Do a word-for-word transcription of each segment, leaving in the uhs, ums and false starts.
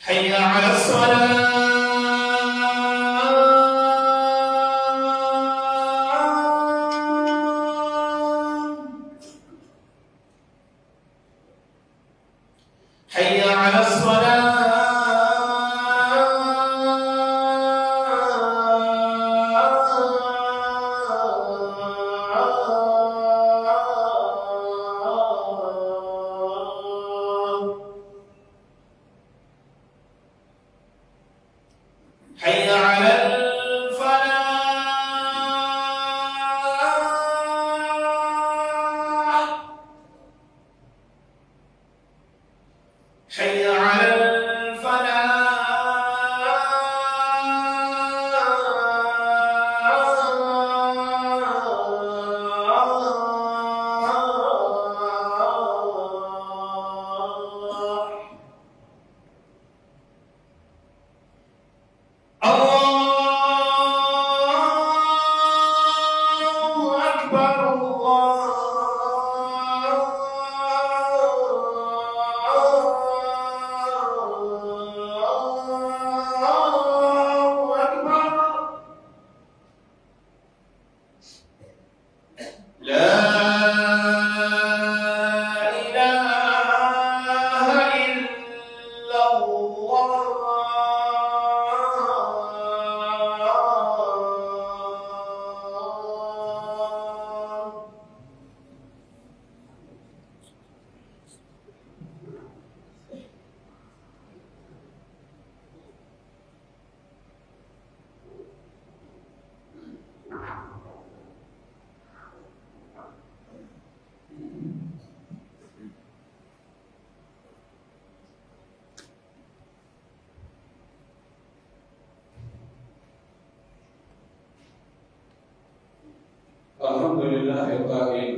حي على الصلاة. حي على الصلاة. حي على الفلاح. حي على الفلاح. الله أكبر، الله أكبر. لا إله إلا الله. الحمد لله القائل: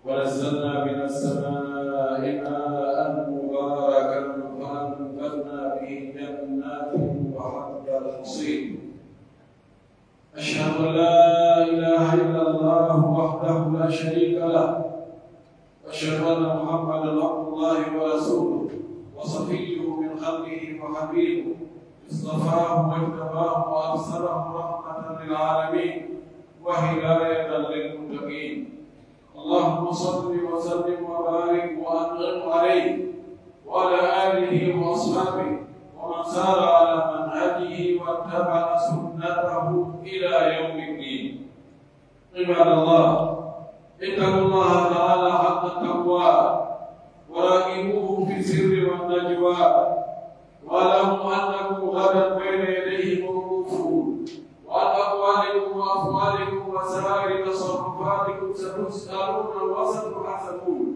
ونزلنا من السماء ماء مباركا فأنبتنا به جنات وحب الحصيد. أشهد أن لا إله إلا الله وحده لا شريك له، وأشهد أن محمدا عبد الله ورسوله، وصفيه من خلقه وحبيبه، اصطفاه واجتباه وأرسله رحمة للعالمين وهداية للمتقين. اللهم صل وسلم وبارك وأنعم عليه وعلى آله وأصحابه ومن سار على منهجه واتبع سنته إلى يوم الدين. عباد الله، اتقوا الله تعالى حق التقوى وراقبوه في السر والنجوى، واعلموا أنكم غدا بين يديه موقوفون، وعن أقوالكم وأفعالكم وسائر تصرفاتكم ستسألون وستحاسبون.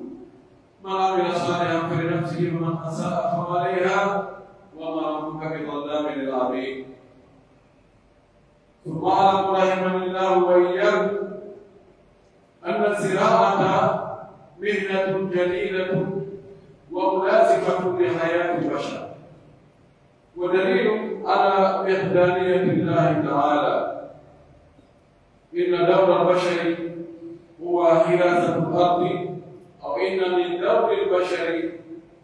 من عمل صالحا فلنفسه ومن أساء فعليها وما ربك بظلام للعبيد. ثم اعلموا رحمني الله وإياكم أن الزراعة مهنة جليلة وملازمة لحياة البشر، ودليل على وحدانية الله تعالى. إن دور البشر هو حراسة الأرض، أو إن من دور البشر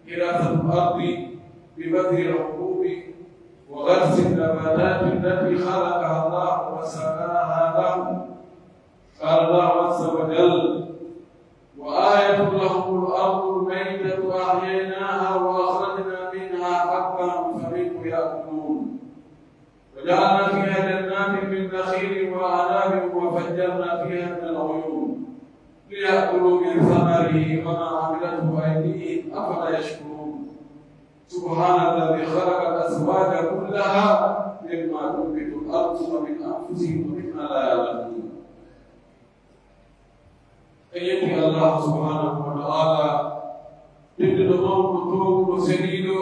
حراسة الأرض ببذر الحبوب وغرس النباتات التي خلقها الله وسقاها لهم. قال الله عز وجل: وآية لهم الأرض الميتة أحييناها وأخرجنا منها حبا فمنه يأكلون. وجعلنا فيها جنات من نخيل وأعناب وفجرنا فيها من العيون ليأكلوا من ثمره وما عملته أيديهم أفلا يشكرون. سبحان الذي خلق الأزواج كلها مما تنبت الأرض ومن أنفسهم ومما لا يعلمون. En yetti Allah subhanahu wa ta'ala, tedduɗo mawɗo, toowuɗo, seniiɗo,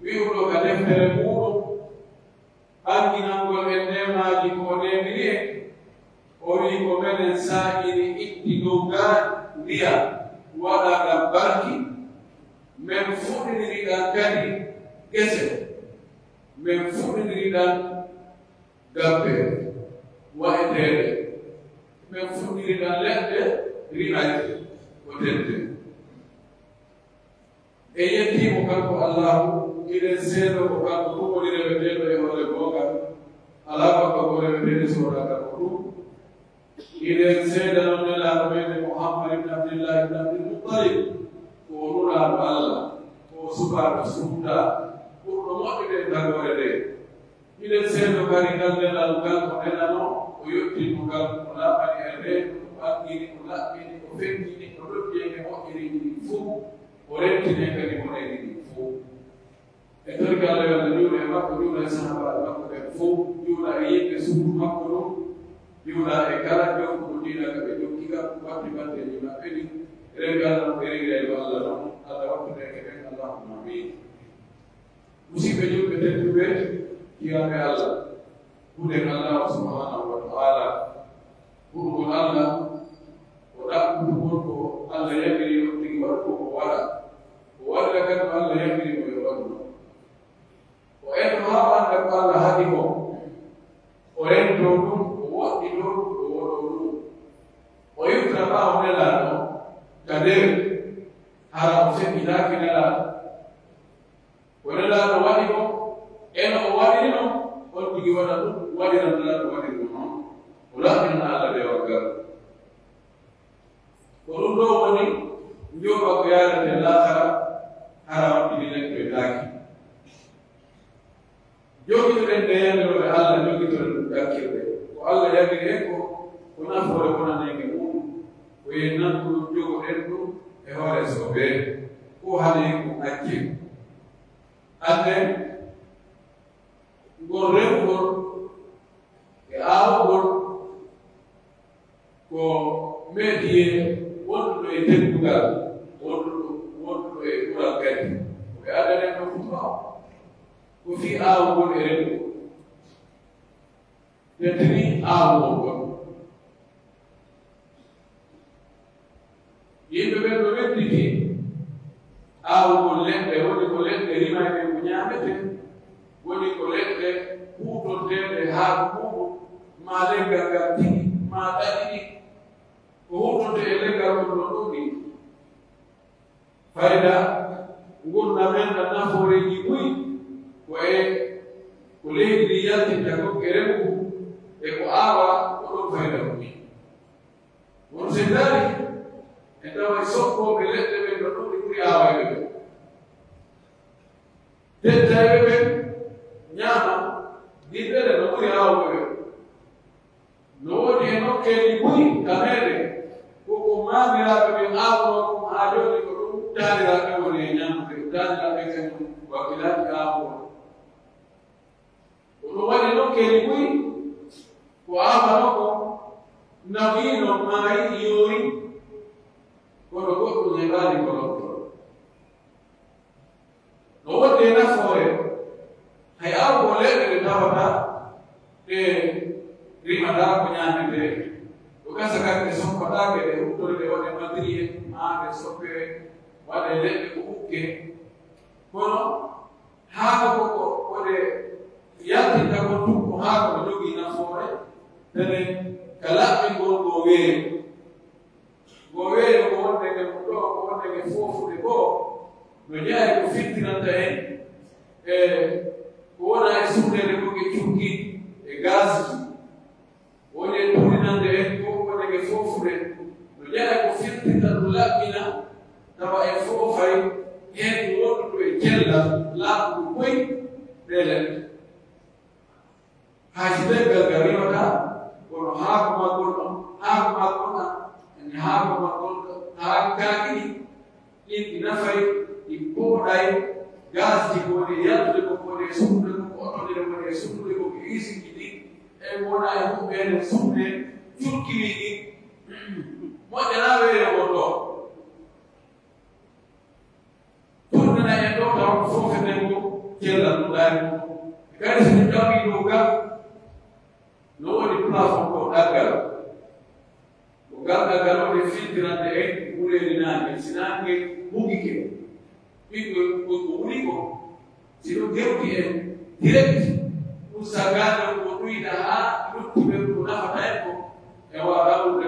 wi'uɗo ka deftere muuɗum, ɓanginangol en neemaaji ko o neemiri en. O wi'i, ko menen saa'i itti dow ngaa ndiyam, waɗa ngam barki. Men fuɗiniri ɗam kadi gese. Men fuɗiniri ɗam gabbe wa'eteeɗe. Men fuɗɗiri ɗan leɗɗe rimayde ko tedde. En yettii mo kanko Allaahu, hiɗen seedoo ko kanko tun woni reweteeɗo e hoore goonga, alaa makko ko reweteeɗo si wonaa kanko tun. Hiɗen seedano Nelaaɗo meɗen Muhammad ibn Abdillah ibn Abdil Muttalib, ko o Nulaaɗo Alla, ko o suɓaaɗo suuɗaa, ɓurɗo moƴƴude e tagoore nde. Hiɗen seedoo kadi ngal nelal ngal o nelanoo, o yottinno ngal, o laaɓani en reedu, o ɓanngini, o laɓɓini, o feddini, o noddi en e moƴƴereeji ɗin fow, o rentini en kadi boneeji ɗin fow. En torike Alla yo Alla juulu e makko, juula e sahaabaaɓe makko ɓen fow, juula e yimɓe suudu makko ɗun, juula e kala jokkuɗo diina ka ɓe jokki ka, watti batteeji maɓɓe ɗin. Rewɓe Alla no ɓe rewira e Alla non, Alla wattu en e ɓen, Allahumma amiin. Musiɓɓe julɓe tedduɓe, jiyaaɓe Alla, huɗen Allaahu subhaanahu wa ta'aalaa. Huɗugol Alla, ko ɗaɓɓutugol ko Alla yamiri on tigi waɗugol ko waɗa, o waɗira kadi ko Alla yamiri mo yo waɗu non. O ento haa o annda ko Alla haɗi kon, o rentoo ɗun, o woɗɗitoo ɗun, o woɗoo ɗun. O iwta ɓaawo Nelaaɗo ka nder, hara o feƴƴitaaki Nelaaɗo. Ko Nelaaɗo waɗi kon, e no o waɗiri non, on tigi waɗa ɗun, waɗira Nelaaɗo waɗiri non. O laɓɓinana Alla dewal ngal. Ko ɗun ɗoo woni njoɓa ko yaarete laakhara, hara on tigi lentoytaake. Jogitoɗen ɗee yamiroore Alla, jogitoɗen ɗun ɗakkirde. Ko Alla yamiri en kon, ko nafoore wonanee en e muuɗun. Ko yen nangu ɗun, jogoɗen ɗun e hoore soobee. Ko haɗi en kon, accen. Annen, ngol remugol e aawugol ko métier wonduɗo e teddungal, wonduɗo, wonduɗo e ɓural kadi. Ko ɓe addanen ɗoo fow ko fii aawugol e remugol. Teddini aawugol ngol. Yimɓe ɓen no wedditi aawugol leɗɗe, woni ko leɗɗe rimayɗe ko ñaametee, woni ko leɗɗe huutonteeɗe haa ko muuɗun, maa leggal ngal tigi, maa ɗaɗi ɗin, ko huutontee e leggal ngal no ɗuuɗi. Fayda ngurndan men ɗan, nafooreeji buy ko e ko leydi ndin yaltinta kon e remugu e ko aawaa, ko ɗon fayda woni. Kono si en ndaarii, en taway soppooɓe leɗɗe ɓen no ɗuuɗi ɓuri aawayɓe ɓen. Tettayɓe ɓen ñaama ɗin leɗɗe no ɓuri aawuɓe ɓen. No woodi e nokkeeli buy ka meɗen, ko ko maamiraaɓe ɓen aawunoo kon haa jooni, ko ɗun taaniraaɓe woni e ñaamude, ko taaniraaɓe kañun wakkilaaji aawugol. Ko ɗun waɗi nokkeeli buy, ko aawanoo kon nawiino, maayi, yoori, kono goɗɗun heɓaali ko lomtoo. No woodi e nafoore, hay aawugol leɗɗe ɗe tawata ɗe rimataa ko ñaametee. Ko gasa kadi ɗe soppataake, ɗe huɓtore, ɗe waɗe madiri en, maa ɗe soppee, waɗe leɗɗe ko ukke. Kono haako ko, ko, ko ɗe yaltinta kon tun, ko haako no jogii nafoore, tene ka laɓɓingol ngoo weeyo. Ko weeyo ko wonde nge ɗoo, ko wonde nge foofude goo, no jeyaa e ko fintinanta en, e ko wona e sumneede kon e cukki e gaasji. Woni e tuuninande en ko wonde nge foofude, no jeyaa e ko fintinta ɗun laɓɓina, tawa en foofay heen ko wonduɗo e cellal laaɓuɗo koy ɗee leɗɗe. Hay si leggal ngal rimataa, kono haako maggol on, haako maggol an, ani haako maggol, haako kaa ɗiɗi, ɗin ɗi nafay, ɗi pooɗay, gaasji ko woni e yaltude kon, ko woni e sumnude kon, ko oto ɗen woni e sumnude kon, ko iisiiji ɗin, e ko wona e huɓɓeede sumne cukkiiɗi ɗin. Moƴƴanaa weeyo ngon ɗoo. Tun nana en ɗoo tawa ko foofeten ko cellal ɗun ɗaani ɗun. Kadi si en ɗawii ɗoo gaa, no woodi plafond ko ɗaggal. Ko ngal ɗaggal woni filtirande en wuleeri naange. Si naange bugike, ɓiɓɓe ko, ko wuli ko, si ɗun hewti en direct, ɗun sagaade ko ɗuyɗa haa lutti ɓen ko nafata en ko, e waawa ɗawrude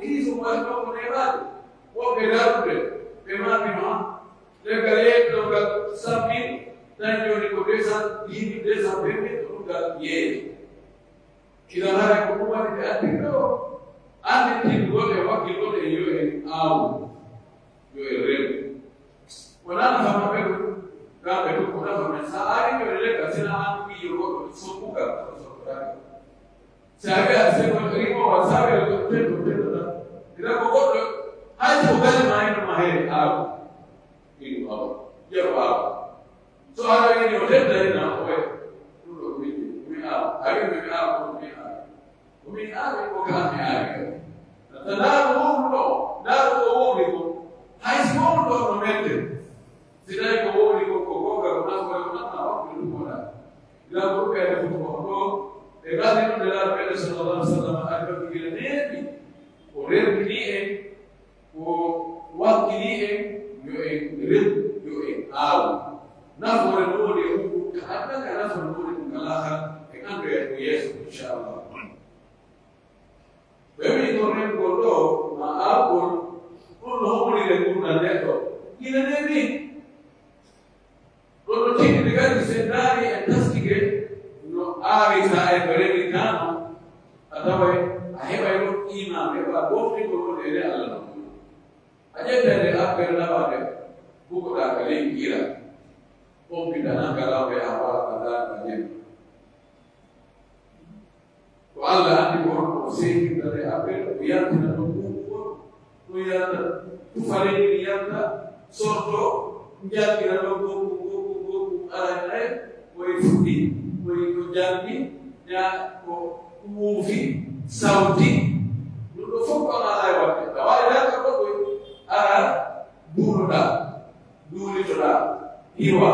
kiisu mo waɗi ɗoo ko neeɓaade. Woɓɓe daruɓe, ɓe maaki no, ah, leggal yeeɓi ɗoo ngal sambi, tawi jooni ko deux cent dix mille, deux cent vingt mille, ko ɗum ngal yeeɓi. Idan haray ko ɗum waɗi ɓe addi ɗoo, annditinde wonɓe wakkilɓe e yo en aawu, yo en remu. Wonaa nafa maɓɓe ɗum, kamɓe ɗum ko nafa men. Sa aawii yo en leggal, sina an miijo goɗɗo sokkugal, kono sokkotaake. Si a wi'aa seko rimoowa, si a wi'aa ko teddo, teddo tan. Ira ko goɗɗo, hay so bali ma hino ma heewi aawu. Ino aawu. Jaru aawu. So haɗa wiide o tedda hina o waɗi. Ɗum ɗo ko min jeyi. Ko min aawu. A wi'i ko min aawu, ko min aawu. Ko min aawi, ko ka mi aawi kadi. Ndaa ko wowluɗo o, ndaa ko wowli ko. Hay si wowluɗo o no mette. Si tawi ko wowli ko, ko goonga, ko nafoore, ko nafa, o ko ɗum wona. Ila ko ɗum kadi fof ko ɗo. E ngal ɗum Nelaaɗo meɗen sallallahu alaihi wasallam, ari ɗon gila neeɓi. O rewini en, o wakkili en, yo en rem, yo en aawu. Nafoore no woni e muɗum ka aduna, ka nafoore no woni ɗum ka laakara, en anndoya ko yeeso, inchallah. Ɓe wi'i ko rengol ɗoo, ma aawgol, ɗum no homolire ngurndan neɗɗo. Ina neeɓi. Ɗum no tindini kadi, si en ndaari en taskike no aawirta e no remirta non, a taway a heɓay ɗon iimaan, heɓa gomɗingol wonde ene Alla non. A ƴetta nde appel nawa nde, bukoɗaa ka leydi ira. Pompita nan ka law nde a waɗa ka ndaar ka ndeer. Ko Alla anndi ko honno o seekinta nde appel, o yaltina ɗon buubu on, ɗum yalta, tufaleeji ɗi yalta, sorto, njaltina ɗon ngokku, ngokku, ngokku, ara e nayi, ko e fuɗi, ko e ko jamɗi, ña-, ko wuufi, sawti. Ɗum ɗo fof ko Alla e waɗde. A waawi laaka ko ɗo ara, buunoɗaa, duulitoɗaa, hiwa,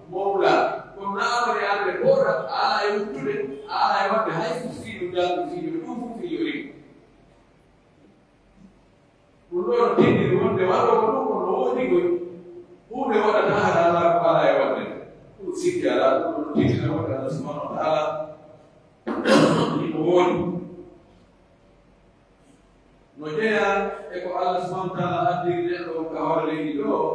mowlaa. Kono na amari an ɓe booɗa, a alaa e wuttude, a alaa e waɗde hay fof fii no janngi, fii no ɗum fof fii yo rim. Ɗum ɗoo no tindini wonde waɗoowo ɗum ko no woodi koy. Huunde waɗata hara alaa ko alaa e waɗde. Ɗum sikki alaa, ɗum ɗoo no tindina wonde Allah subhanahu wa ta'ala himo woodi. No jeyaa e ko Allah subhanahu wa ta'ala addiri neɗɗo on ka hoore leydi ɗoo,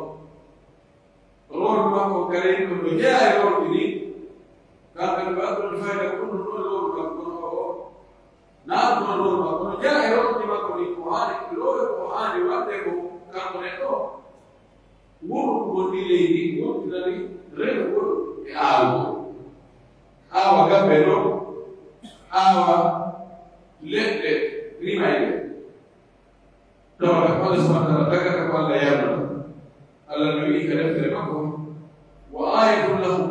rewru makko on ka leydi ɗoo no jeyaa e rewruɗi ɗin. Kamɓe no ɓe adduno fayda ko ɗum no ɗon rewru makko, kono o, o, na ɗum no rewru makko, no jeyaa e rewruɗi makko ɗin, ko haani, rewru ko haani waɗde ko kanko neɗɗo on. Wurɗugol ndii leydi, wurtinani rewugol e aawugol. Aawa gabbe non, aawa leɗɗe, rima e ɗe. Tawa ko Allah subhanahu wa ta'ala tagata ko Allah yarnata. Allah no wi'i ka deftere makko, "Wa ayatun lahum."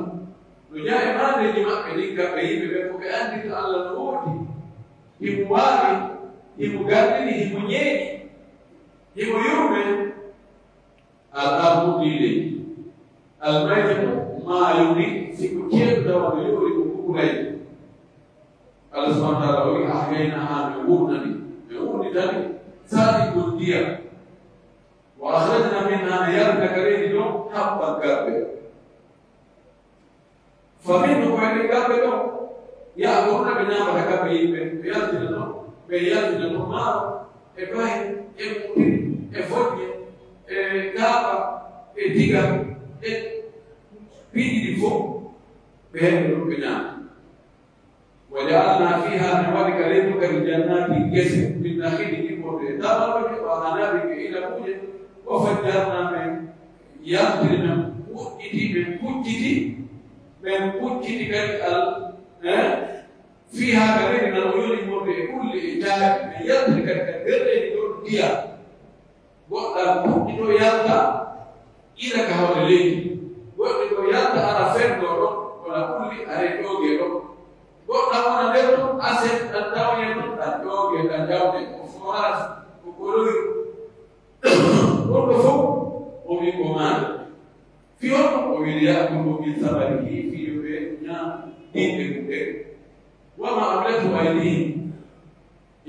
No jeyaa e maandeeji maɓɓe ɗin, kamɓe yimɓe ɓen, ko ɓe anndita Allah no woodi. Himo waawi, himo gardini, himo ɲeeɲi, himo yurme. Al-ardu, ndii leydi. Al-maytatu, maayo ngi, si ko ceeɗu tawa no yoori ko kukuray. Allah subhanahu wa ta'ala o wi'i, "Ahyaynaha," men wurnani, men wurnitani, saa'i kon ndiyam. "Wa akhrajna minha," men yaltina ka leydi ɗon, "habban," gabbe. Fa minhu, ko e ɗen gabbe ɗon, ya'kuluna, ɓe ɲaamata kamɓe yimɓe, ɓe yaltina ɗon, ɓe yaltina ɗon maaro, e bahe, e muutiri, e foƴƴe, e kaaɓa, e diga, e piiji ɗin fow, ɓe heɓi ɗon ɓe ɲaama. Wa ja'alna fiha, men waɗi ka leydi ɗon kadi jannati gese, min nakhilin, immorde e tamaroje, wa a'nabin, e inabuuje, wa fajjarna, men yaltiri, men puɗɗiti, men pucciti, men pucciti kadi al, eh, fiha, ka leydi, min al uyuni, immorde e ɓulli e caaɗi, men yaltiri kadi ka nder leydi ɗon ndiyam. Goɗɗam puɗɗitoo yalta, ila ka hoore leydi. Goɗɗi ɗoo yalta, ara fenndoo ɗon, wona ɓulli, ara ƴoogee ɗon. Goɗɗam wona nder ɗon, aset, ɗan tawee ɗon, ɗan ƴoogee, ɗan ƴawee. Ko forage, ko koloyru. Ɗon ɗoo fow, o wi'i ko maande. Fii honɗun? O wi'i, "Liya'kulu min samarihi," fii yo ɓe ɲaam ɓiɓɓe mun ɓen. "Wa ma amilathu aydihim,"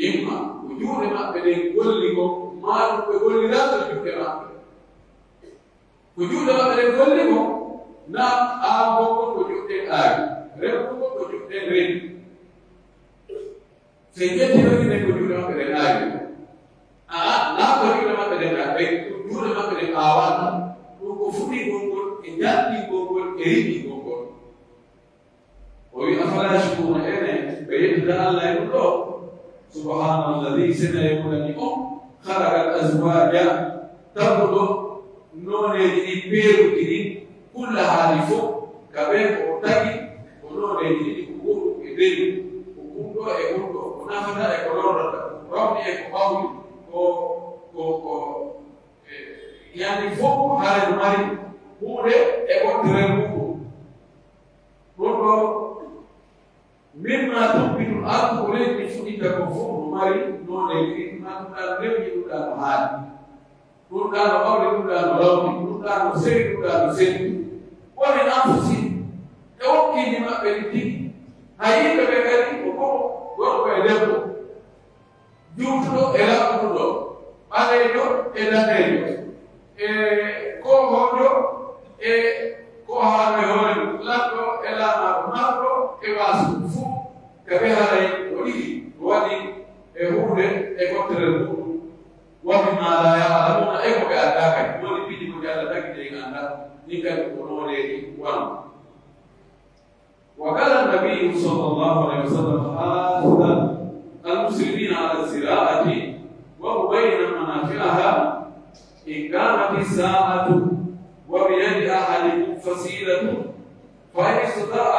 imma ko juuɗe maɓɓe ɗen golli kon, maa ɗun ɓe golliraaka juuɗe maɓɓe. Ko juuɗe maɓɓe ɗen golli kon, na aawugol kon ko juuɗe ɗen aawi, remugol kon ko juuɗe ɗen remi. Si en ƴettii rewde nden ko juuɗe maɓɓe ɗen aawi. Aa, naa ko juuɗe maɓɓe ɗen aawi, ko juuɗe maɓɓe ɗen aawata. Ɗun ko fuɗingol ngol, e jaltingol ngol, e rimingol ngol. O wi'i, "Afala yashkuruna," ene ɓe yettata Allah e ɗun ɗoo? "Subhaanalladhi," sene e wonani on, "khalaqal azwaaja," taguɗo nooneeji ɗin peeruɗi ɗin, "kullahaa," ɗi fow, ka ɓen ko o tagi, ko nooneeji ɗiɗi, ko goɗɗun e ɓeyngu, ko kun ɗoo e kun ɗoo, ko nafata e ko lorrata, ko rawni e ko ɓawli, ko, ko, ko, e, yani fow hara no mari huunde e ɓoɗtirel muɗum. Ɗun ɗoo, "mimma tunbitul ardu," ko leydi fuɗinta kon fow no mari nooneeji ɗin, ɗun ɗoo no rewni, ɗun ɗoo no haani, ɗun ɗoo no ɓawli, ɗun ɗoo no lawni, ɗun ɗoo no sewi, ɗun ɗoo no sendi. "Wa min anfusihim," e wokkiiji maɓɓe ɗin tigi. Hay yimɓe ɓen kadi ko fow, gorko e debbo. Juutuɗo e laɓɓuɗo, ɓaleejo e daneejo, e koohoojo e koohaano e hoore mum, lanɗo e laamaaɗo, marɗo e waasuɗo, fow ka ɓe haray ko ɗiɗi, ko waɗi e huunde e kottere muɗum. "Wa mimmaa laa ya'lamuuna," e ko ɓe anndaa kadi, woni piiji ko Alla tagi ɗi en anndaa, ɗin kadi ko nooneeji wano. وكان النبي صلى الله عليه وسلم حاث المسلمين على الزراعة ومبينا منافعها، إن قامت الساعة وبيد أحدكم فصيلة، فإن استطاع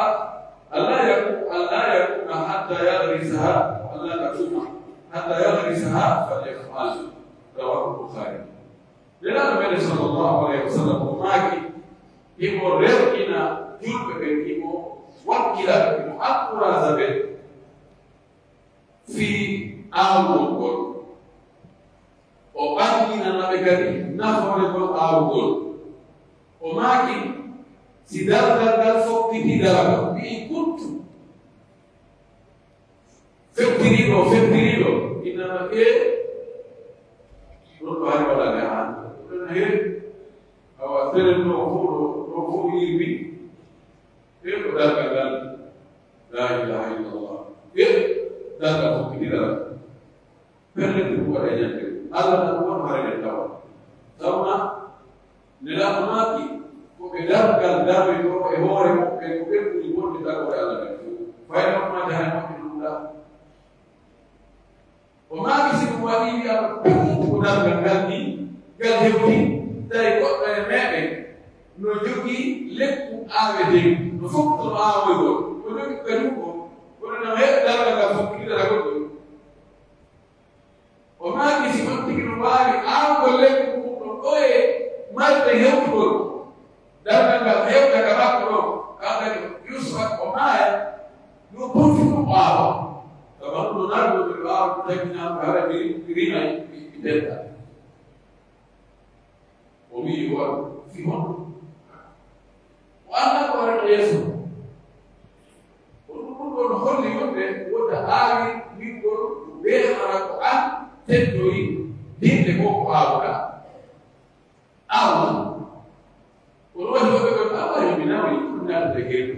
ألا يقوم، ألا يقوم حتى يغرسها، ألا تقوم حتى يغرسها فليفعل. رواه البخاري. Nelaaɗo meɗen sallallahu alayhi wa sallam o maaki, himo rerɗina julɓe ɓen, himo wakkila ɓe, himo encourage ɓe fii aawugol ngol. O ɓanginana ɓe kadi nafoore ngol aawugol. O maaki, si darngal ngal fokkiti daraja, wi'i, "Kuntu." Fettiriiɗo, fettiriiɗo, innama e, ɗun ko hari waɗande an. Ɗun he, awa, seren ɗo fow, ɗo, ɗo fow yirwi. E ko dargal ngal. La ilaha illallah. E dargal fokkitira. Pellel ɗum waɗa e ñande. Alla tan won harayre tawa. Tawna Nelaaɗo maaki, ko ɓe dargal darwi ɗo e hoore muɓɓen, ko ɓen ɓuri wonde tagoore Alla ɓen fow. Fayda on maaki hara moƴƴi ɗum ɗa. O maaki si ɗum waɗi wi'a ko dargal ngal ni, ngal hewti, tawi goɗɗo e meeɗen no jogii lekku aaweteeku, no fokkito no aawoygol, no jogii ka jungo, kono no heɓa dargal ngal fokkitata goɗɗo. O maaki si on tigi no waawi aawgol lekku mum ɗon ɗo e marde hewtugol. Darngal ngal hewta ka makko ɗon, kaa kadi Yuusufa o maaya, yo porti ɗum o aawa. Sabu ɗum no nardo ɓe ɓaawa ɗum tawi ñaam ko hara ɓe rimay ɓe ɓe ndenta. O wi'i, "Won, fii honɗum?" O anndaa ko arata yeeso. Ko ɗum, ɗum ɗon holli wonde wota aawi wi'ugol ko bee hara ko an teddoyi, hinde ko ko aawuɗaa. Aawu. Kono woni woɓɓe ɓe, "Aawa, yo mi nawi, ɗum naatata e geeɗu.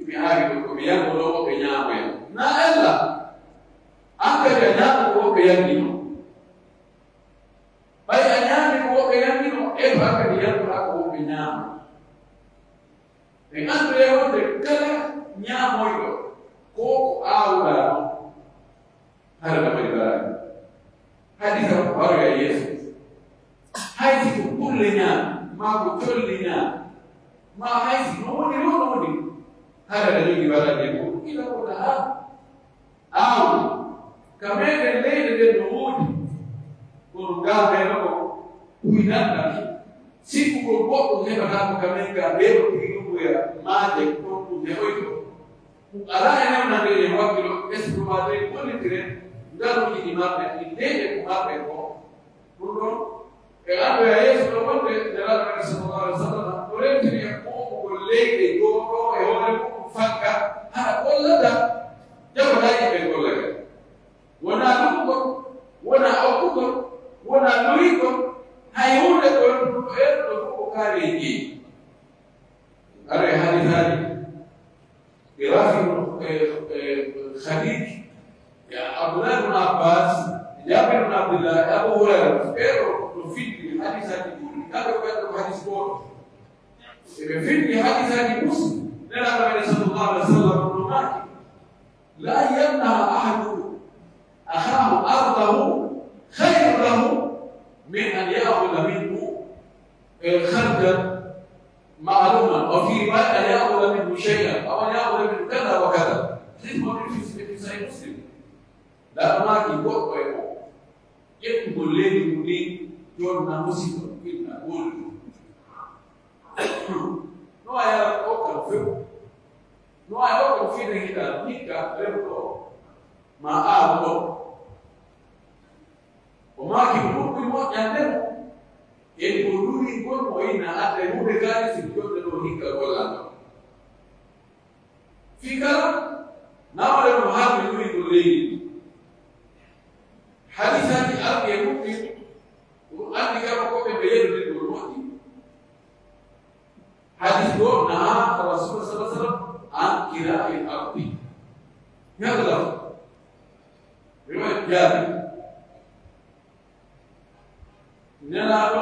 Mi aawi ɗum, ko mi yango ɗo, woɓɓe ñaamoya." Naa ella. An kadi a ñaamo ko woɓɓe yannginoo. Ɓay a ñaami ko woɓɓe yannginoo, e ko an kadi yanngoɗaa ko woɓɓe ñaama. Ɓe anndoya wonde kala ñaamoyɗo ko ko aawuɗaa non, hara ka mari baraji. Hadisa ko waroya yeeso. Hay si ko kulle ñaami, maa ko colli ñaami, maa hay si no woni, no woni, hara ka jogi baraji e muɗum, ila ko tahaa. Aawo, ka meɗen leyɗe ɗen no woodi, kono ngaa meɗa ko huynanta. Sikkugol goɗɗum heɓataako ka men gaa, ɓee ko tigi ɗum ko ya maaje, ko ɗum heɓoyto. Ɗum alaa e newnande en wakkilo, esplomaade, gollitiren, ngaluuji ɗi marɗen, ɗi leyɗe ko marɗen ko. Ɗum ɗon, e anndoya yeeso ɗo wonde Nelaaɗo men sallallahu alaihi wasallam, no rentiri e ɓoɓɓugol leyɗe goo ɗo e hoore muɗum fakka, hara gollata, jaɓataa yimɓe golla kadi. Wonaa luɓugol, wonaa okkugol, wonaa luwigol, hay huunde ko ɗum ɗo e ɗo fof ko kaari e jeyi. Ara e hadisaaji, e Rafi, e, e Khadij, e Abdullah ibn Abbas, e Jabir ibn Abdullah, e Abu Hurayra, ɓee ɗoo no findi hadisaaji ɓurɗi, kamɓe ko ɓen ɗoo ko hadis gooto. Eɓe findi hadisaaji Muslim, Nelaaɗo men sallallahu alaihi wasallam no maaki, "لأن يمنح أحدكم أخاه أرضه خير له من أن يأخذ منه، إيه، خرجا معلوما، وفي رواية أن يأخذ منه شيئا، أو أن يأخذ منه كذا وكذا." Hadis mo fi, fi Sahih Muslim. Nelaaɗo maaki goɗɗo e mo ƴettugol leydi mum ndin, jonna musiɗɗo, inna goonɗo. No a yara ko okka mo few. No a okka mo fiide hita hikka rewɗo o, ma aawo ɗo. O maaki ko ɗum ɓuri moƴƴande mo. Eni ko luwingol mo inna adda huunde kaari si jonde ɗo hikka gollal ɗo. Fii kala nawle no haalde luwingol leydi. Hadisaaji arɗi e muɗɗi, ɗum anndi kala ko ɓe ɓe yeddude ɗum moƴƴi. Hadis goo nahaa Rasul sallallahu alaihi wasallam an kira'il ardi. Ñaata lafa? Riwayat Jaabir. Nelaaɗo,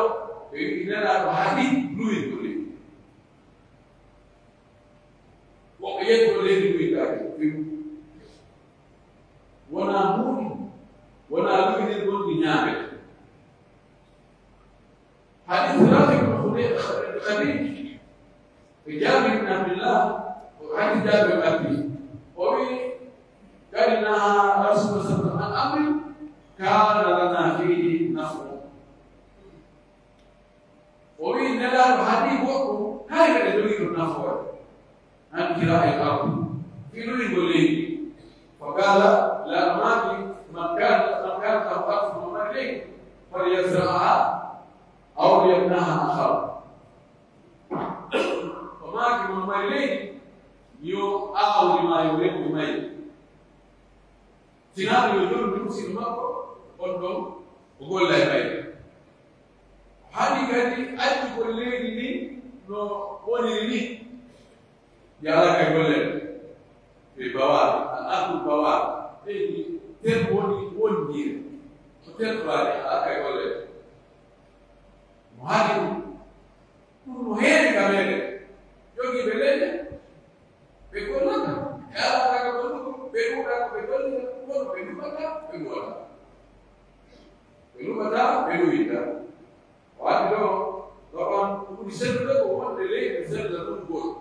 ɓe wi'i Nelaaɗo haɗi luwingol leydi. Woɓɓe yetti ko leydi luwindaaki. Wonaa muuɗi, wonaa luwinirgol ɗi ñaamete. Hadis Rafi ibn Khudayr, Khadij, e Jaabir ibn Abdillah, ko hadis Jaabir ɓaddi. O wi'i, kadi nahaa Rasul sallallahu alaihi wasallam an amrin kana lana fihi naf'un. O wi'i Nelaaɗo haɗi goɗɗum, hay ɓe jogii ɗum nafoore. An kira'il ardi, fii luwingol leydi. Fa qaala, Nelaaɗo maaki, man kana, man kana lahu ardun, mo mari leydi, falyazra'ha aw liyamnahha akhahu. O maaki, mo mari leydi, yo aawdi maa yo remu e mayri. Sinaa ɗum yo jonndu musiɗɗo makko, on ɗon o golla e mayri. Haɗi kadi accugol leydi ndin no woniri ni. Yaalaka e golle ɓe bawaaɓe, al ardul bawaaɓe, leydi terɗe woni wondiire. Ko tertoraade haa kay golle. Mo haali ɗum, ɗum no heewi ka meɗen. Jogiiɓe leyɗe, ɓe gollata, ɓe alata ka gollugo, ɓe ɗuuɗa ko ɓe gollira, kono ɓe luɓata, ɓe luwata. Ɓe luɓata, ɓe luwinta. O addi ɗo, ɗo on ko ɓuri sellude ko wonde leydi sella ɗum goɗɗo.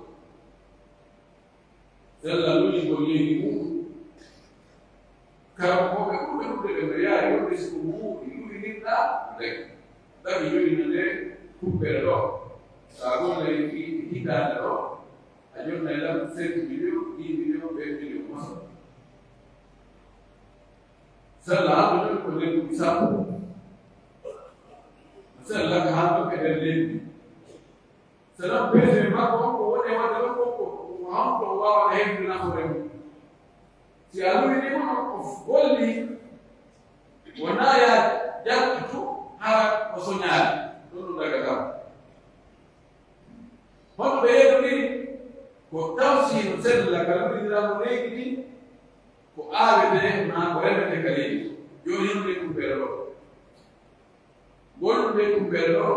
Sella lulingol leydi muɗum. Karamokooɓe ɓurɓe ɗuuɗude ɓe no yaari wonde si ko mbuuɗi lulinirɗaa, dagi. Dagi joni no nde kubbere ɗo. So a gollay fii hitaande ɗo, a jonnay lan cinq millions, dix millions, vingt millions, masalan. Sella hannde joni ko nder duuɓi sappo. Sella ka hannde ko e nder leydi. Selon besoin makko on, ko woni e waɗde ɗon ko, ko, ko honto o waawata heɓde nafoore mum. Si a luwinii mo non, o golli, wonaa ya jaltutu hara o soñaali, ɗon ɗum daga kam. Hono ɓe yeddondiri, ko taw si no sella ka luwindiraa mo leydi ndi, ko aawetee maa ko remetee ka leydi. Jooni non ɓe ɗum ɓeɗo ɗo. Wonɓe ɗum ɓeɗo ɗo,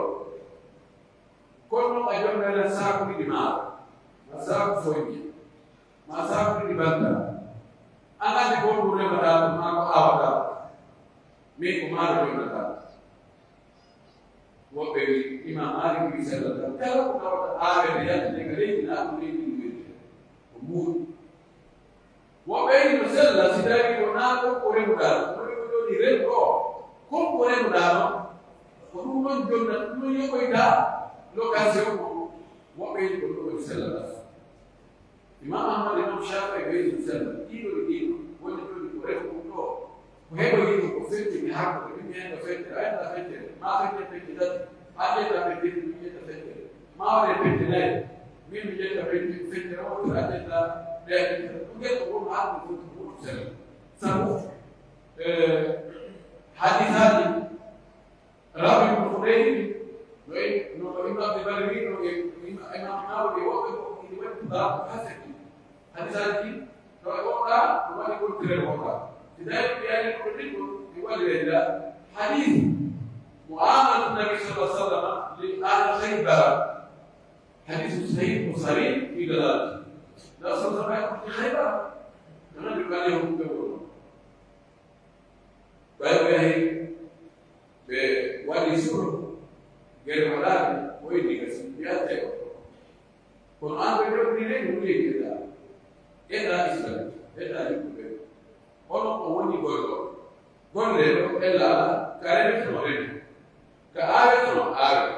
kono a jonnata saaku ɗiɗi maaro, maa saaku fonje, maa saaku ɗiɗi banta. An anndi ko honɗum remaɗaa ɗum, maa ko aawataa ɗum. Min ko maaro jonnataa. Woɓɓe wi, Imaam Maalik wi sellata, kala ko nawata aawete yaltinde ka leydi, naa ɗum leydi ndi wiyetee ko mbuuɗi. Woɓɓe ino sella si tawii ko naa kon ko remuɗaa ɗon, kono ko jooni renɗo oo, kon ko remuɗaa ɗon, ko ɗum ɗon jonnata, ɗum ɗon yoɓoyta location ko. Woɓɓe ino ko ɗum woni sellata. Imaam Ahmad, Imaam Shaafi'i ɓe ino sella, ɗiɗo e ɗiɗo, woni jooni ko remu ɗum ɗoo, ko heɓoyi ɗum ko feccere hakkunde, min mi ƴetta feccere, a ƴetta feccere, maa feccere pecce tati, a ƴetta pecce ɗiɗi, min mi ƴetta feccere, maa waɗee pecce nayi, min mi ƴetta pecce, feccere wootere, a ƴetta ɗaya feccere. Ɗum ƴetta wonno hakkunde fof ko ɗum sella. Sabu, eh, hadisaaji Raafi ibn Khudayr, no, no, no Ibn Abdul Barri wi, no e, Imam Nawawi e woɓɓe ko ina waɗi tulaaqu hasan. Hadisaaji ɗin, no e woɗɗa, no waɗi contraire woɗɗa. Si tawi ɓe ari ko ɗin ɗon, mi waɗirayla hadis mu'amalatu Nabi sallallahu alaihi wasallam li ahli Khaybar. Hadis sahih ko sarih fi dalalati. Nabi sallallahu alaihi wasallam ko Khaybar. Nana di kale ko ɓe wono. Ɓay ɓe yahi, ɓe waɗi sulhu, gere waɗaali, o inni ka si, mi accay on. Kono an ɓe ɗon ni, ɗum leydi ɗaa. Ɗeɗaa Israel, ɗeɗaa yimɓe ɓe. Hono ko woni golle ɗo? Golle ɗo, ella ala, ka remeteno reme. Ka aaweteno aawe.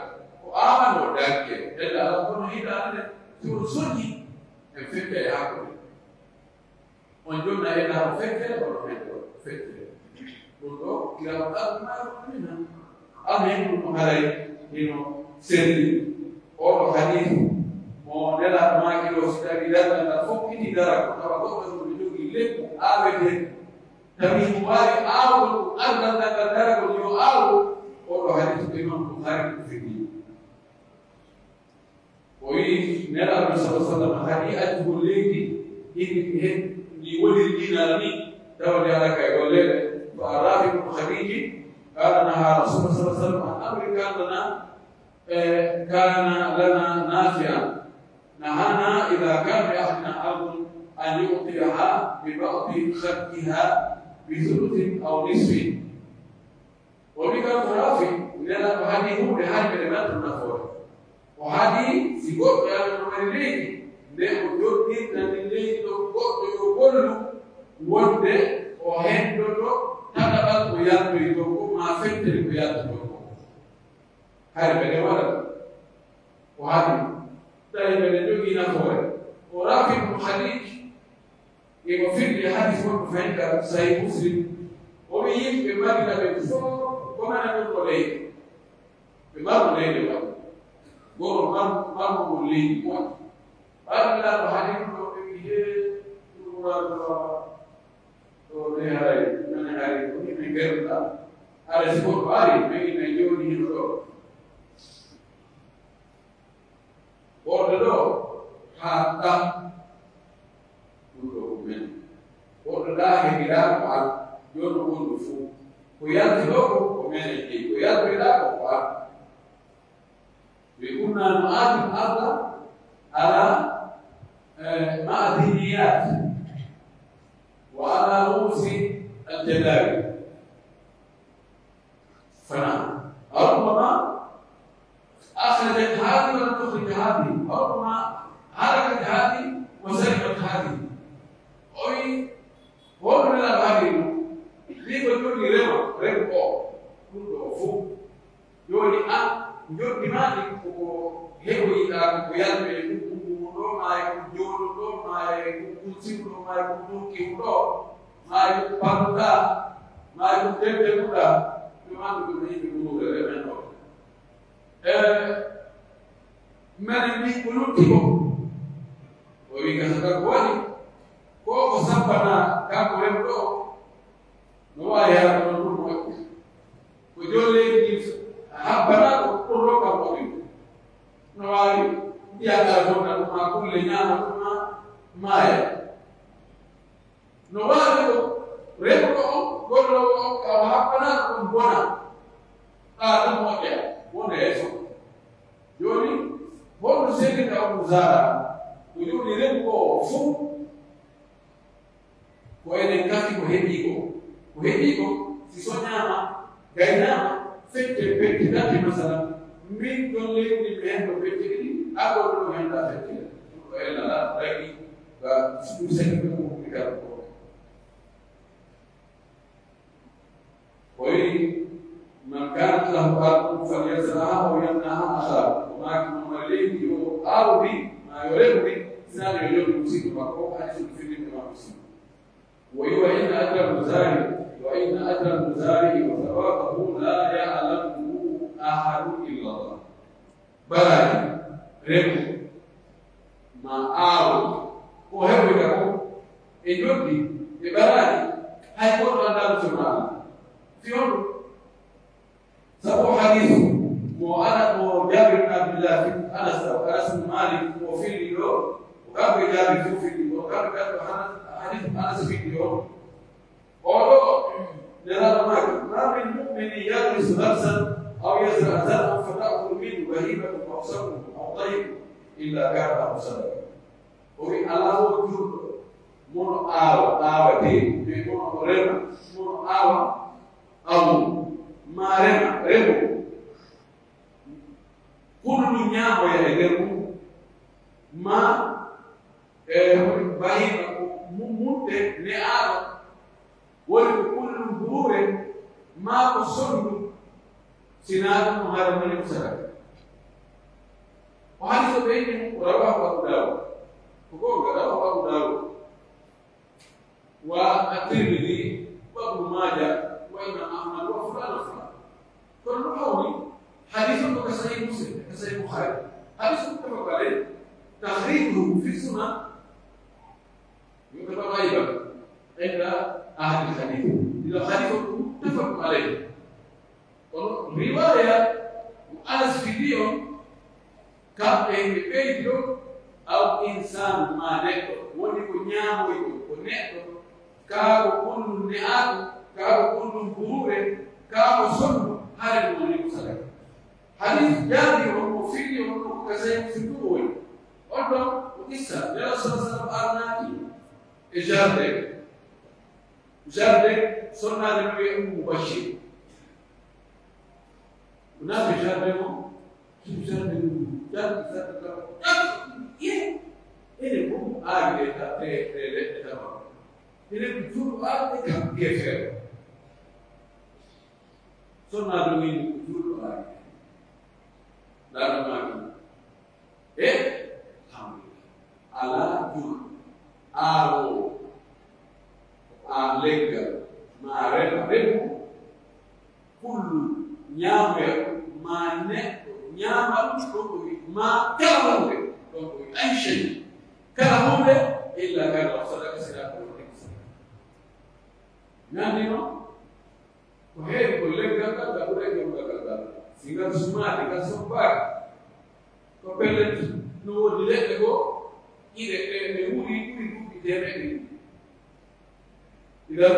Ko aawanoo dagge, ella ala, kono hitaande, si on soñi, en feccay hakkunde. On jonna e taw feccere, on ɗo feccere, feccere. Ɗum ɗo, kiraama ɗaɓɓi maa ɗum ɗum nan. Amma hino ɗum haray, hino selli. Oo ɗoo hadiis, mo Nelaaɗo maaki ɗoo, si tawii darngal ngal fokkiti dara, ko tawa goɗɗo ɗum no jogii leggu aawetee. Tawi mo waawi aawde ɗum, argal ngal ngal daragol yo aaw, oo ɗoo hadiis ko Imaam Bukhari ɗum fini. O wi'i Nelaaɗo sallallahu alaihi wasallam, haɗi accugol leydi, hini hen, ndi woniri diinaar ni, tawde alaa kay golleede. Fa Raafi ibn Khadiji, قال نهى رسول الله صلى الله عليه وسلم عن أمر كان لنا، eh, كان لنا نافعا. نهانا إذا كان لأحدنا أرض أن يعطيها ببعض خرجها بثلث أو نصف. O wi'i kanko Raafi, Nelaaɗo haɗi huunde hay mbeɗe mari ɗum nafoore. O haɗi si goɗɗo e amen no mari leydi, nde o jottinta ndin leydi ɗon goɗɗo yo gollu, wonde o hendoto tataɓal ko yaltoyi ton kon, maa feccere ko yaltoton kon. Hay mbeɗe waɗa ɗum. O haɗi, tawi mbeɗe jogii nafoore. O Raafi ibn Khadij, imo firti hadiis makko fahin ka Sahih Muslim. O wi'i yimɓe Madina ɓen fow ko mana ɗum ko leydi. Ɓe maru leydi waɗi. Goro maru, maru mo leydi waɗi. Ɓaɗi Nelaaɗo hadiis ɗum ɗo ɓe wi'i, hee, ɗum waɗi ɗo, ɗo ne haray, nane haray, ko ni ɓe ngerda. Haray si goɗɗo ari, ɓe wi'i, men jooni hino ɗo. Ɓorɗo ɗo, haa ɗa. Ɗum ɗo ko men. Ɓorɗo ɗa, heɓiraa ko al, jooni wonɗo fow. Ko Ko yalti ɗoo ko, ko menen jeyi. Ko yaltoyɗaa ko, ko an. وكنا نعادل الأرض على، eh, معدنيات وعلى رؤوس الجداول. فنعم. ربما أخرجت هذه ولم تخرج هذه، وربما هلكت هذه وسلمت هذه. O wi'i, honno Nelaaɗo haali ɗum? Wi'i ko jooni rema, rema ko ɗum ɗoo fof. Jooni an, njoɓdi maa ɗin ko ko heɓoyiɗaa, ko ko yaltoyee, ko ko ɗum ɗoo, maa e ko jooɗo ɗoo, maa e ko ɗum siwɗo, maa e ko ɗum kiwɗo, maa e ko parluɗaa, maa e ko tembeluɗaa, ɗum anndu ko yimɓe ɗum ɗoo remen ɗoo. E, menen min ko lutti ko. O wi'i, gasa ka ko waɗi, ko ko sabbana kanko remɗo o, no waawi yaade ɗon ɗum moƴƴi. Ko jooni leydi ndin habbana ko ɗum ɗoo kam waɗi. No waawi mbiya ngal fonna ɗum maa kulle ñaama ɗum maa maaya. No waawi ko remɗo on, golloowo on, ka o haɓɓanaano ɗum bona. Ɓaa ɗum moƴƴa, wonde yeeso. Jooni, honno seedinta on mo zaara? Ko jooni remɗo o fof, ko enen kafi ko heɓii ko. Ko heɓii ko, si soñaama, gaynaama, fette, fette, tati, masalan, min ɗon leydi mi heen ɗo fette ɗiɗi, a ɗon ɗo heen ɗa fette. Ɗum ko ella ɗa, ɗayɗi, ka ɗum sene ko ɗum mi kala ko. O wi'i, من كانت له أرض فليزرعها أو يمنعها أخاه. O maaki mo, mo leydi yo aawdi, maa yo remu ndi, sinaa yo yoɓi musiɗɗo makko, hay so ɗum fillinde ma musiɗɗo. وإن أجر المزارع، وإن أجر المزارع وثوابه لا يعلمه أحد إلا الله. Baraaji, remo, maa aawo, ko heɓoyta ko e njoɓdi, e baraaji, hay gooto anndaa no firma Alla. Fii honɗum? Sabu o hadiisu mo Ana-, mo Jaabir ibn Abdillah, Anas, Anas ibn Malik, mo filli ɗoo, ko kanko e Jaabir fof filli, ko kanko, kanko Anas, hadiisu Anas filli on. O ɗoo, Nelaaɗo maaki, ما من مؤمن يغرس غرسا أو يزرع زرعا فتأكل منه بهيمة أو سبع أو طير إلا كان له صدقة. O wi'i, alaa woo juulɗo, mono aawa, aawa de, mais mono o rema, mono aawa, awu, maa rema, remo. Kullu ñaamoya e nder mum, maa, e, bahiima ko mu-, munte ne'aaɗo, woni ko kullu buruure, maa ko sonndu, sinaa ɗum haɗa moni ko sadaka. O hadiisu ɓe inni, rawaahu Abu Daawud. Ko goonga, rawaahu Abu Daawud. Wa At-Tirmidhi, wa Ibnu Maaja, wa Imaam Ahmad, wa fulaan wa fulaan. Kono no hawni, hadiisu on ko ka Sahih Muslim, ka Sahih Bukhari. Hadiisu muttafaq alayh, takhrijuhu fi sunan yu'tabaru ghariban inda ahli al-hadith. Ila hadiisu muttafaq alayh. Kono riwaaya mo Anas fidi on, kamɓe ɓe ɓeydi ɗon, aw insaanu maa neɗɗo, woni ko ñaamoyɗo, ko neɗɗo, kaa ko kullu ne'aaɗo, kaa ko kullu buruure, kaa ko sonndu, hare ɗum woni ko sadaka. Hadiis Jaabir on, mo fidi on, ko ka Sahih Muslim ɗum woni. On ɗon ko qissa, Nelaaɗo sallallahu alaihi wasallam arnaaki e jardin. Jardin, sonnaajo no wi'ee Ummu Bashir. O naati jardin on, suudu jardin on, jardin, jardin, jardin, ye, ene fof aari ɗe ta-, ɗe, ɗe leɗɗe tabaw. Ene ko juulɗo aari ɗe kam gefeero. Sonnaajo wi'i ko juulɗo aari ɗe. Nelaaɗo maaki, E, alhamdulillah. Alaa juulɗo, aawoowo, aa leggal, maa rema, remo, kullu ñaamoya, maa neɗɗo ñaama ɗum, ɗon ko wi'i, maa kala huunde, ɗon ko wi'i, ay shay, kala huunde, illa kana sadaka, sila ko woni sadaka. Nandi non, ko heewi ko leggal ngal, ngal ɓuray jom ngal ngal. Si ngal sumaade, ngal soppaaka, ko pellet, no woodi leɗɗe goo, ɗiɗe ɗe, ɗe wuuri, ɓuri duuɓi teemeɗɗe ɗiɗi. Idan,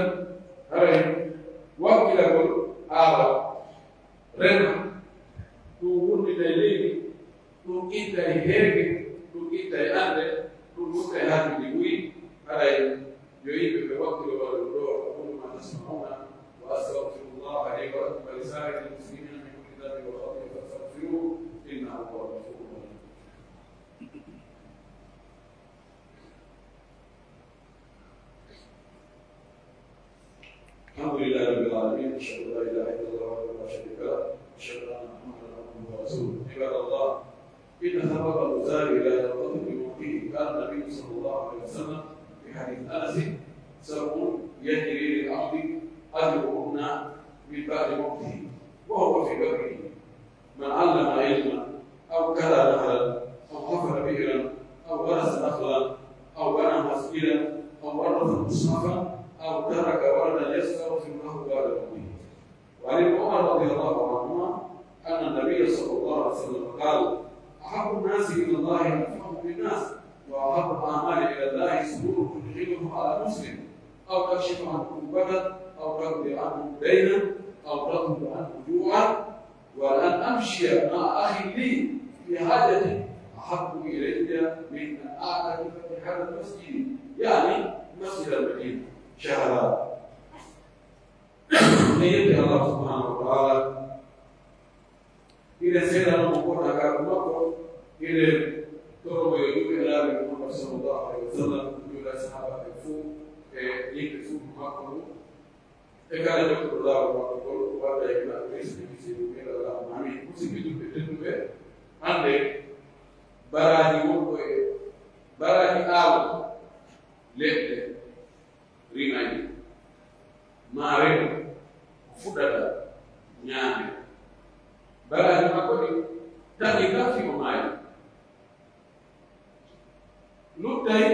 haray, Wakkilagol aawa, rema, ɗun wurnitay leydi, ɗun ittay heege, ɗun ittay annde, ɗun ruttay haajuuji buy. Haray yo yimɓe ɓe wakkilo waɗa ɗun ɗoo. أقول ما تسمعون وأستغفر الله لي ولكم ولسائر المسلمين من كل ذنب وخطيئة فاستغفروه إنه هو الغفور الرحيم. الحمد لله رب العالمين، أشهد أن لا إله إلا الله وحده لا شريك له، أشهد أن محمدا عبده ورسوله. عباد الله، إن ثواب المزارع لا ينقطع بموته. قال النبي صلى الله عليه وسلم في حديث أنس: سبع يجري للعبد أجرهن من بعد موته وهو في قبره: من علم علما، أو كرى نهرا، أو حفر بئرا، أو غرس نخلا، أو بنى مسجدا، أو ورث مصحفا، أو ترك ولدا يستغفر له بعد موته. وعن ابن عمر رضي الله عنهما أن النبي صلى الله عليه وسلم قال: أحب الناس إلى الله أنفعهم للناس، وأحب الأعمال إلى الله سرور تدخله على مسلم، أو تكشف عنه كربة، أو تقضي عنه دينا، أو تطرد عنه جوعا، ولأن أمشي مع أخ لي في حاجته أحب إلي من أن أعتكف في هذا المسجد، يعني مسجد المدينة، شهرا. En yetti Allah subhanahu wa ta'ala, hiɗen seedano mo goɗɗo ka ko makko, hiɗen toro mo yo juulu e Laaɓi Muhammad sallallahu alaihi wa sallam, juula e sahaabaaɓe fow, e yimɓe suudu makko ndu. E kala jokkuɗo laawol makko ngol, o wadda e maɓɓe risque, risque ɗum e Allahu amin. Musidɓe julɓe tedduɓe, hannde baraaji wonɗo e baraaji aawol leɗɗe rimayɗe, maa remo ko fuɗata ñaame. Baraaji makko ɗi taƴi kan fii o maayi. Luttay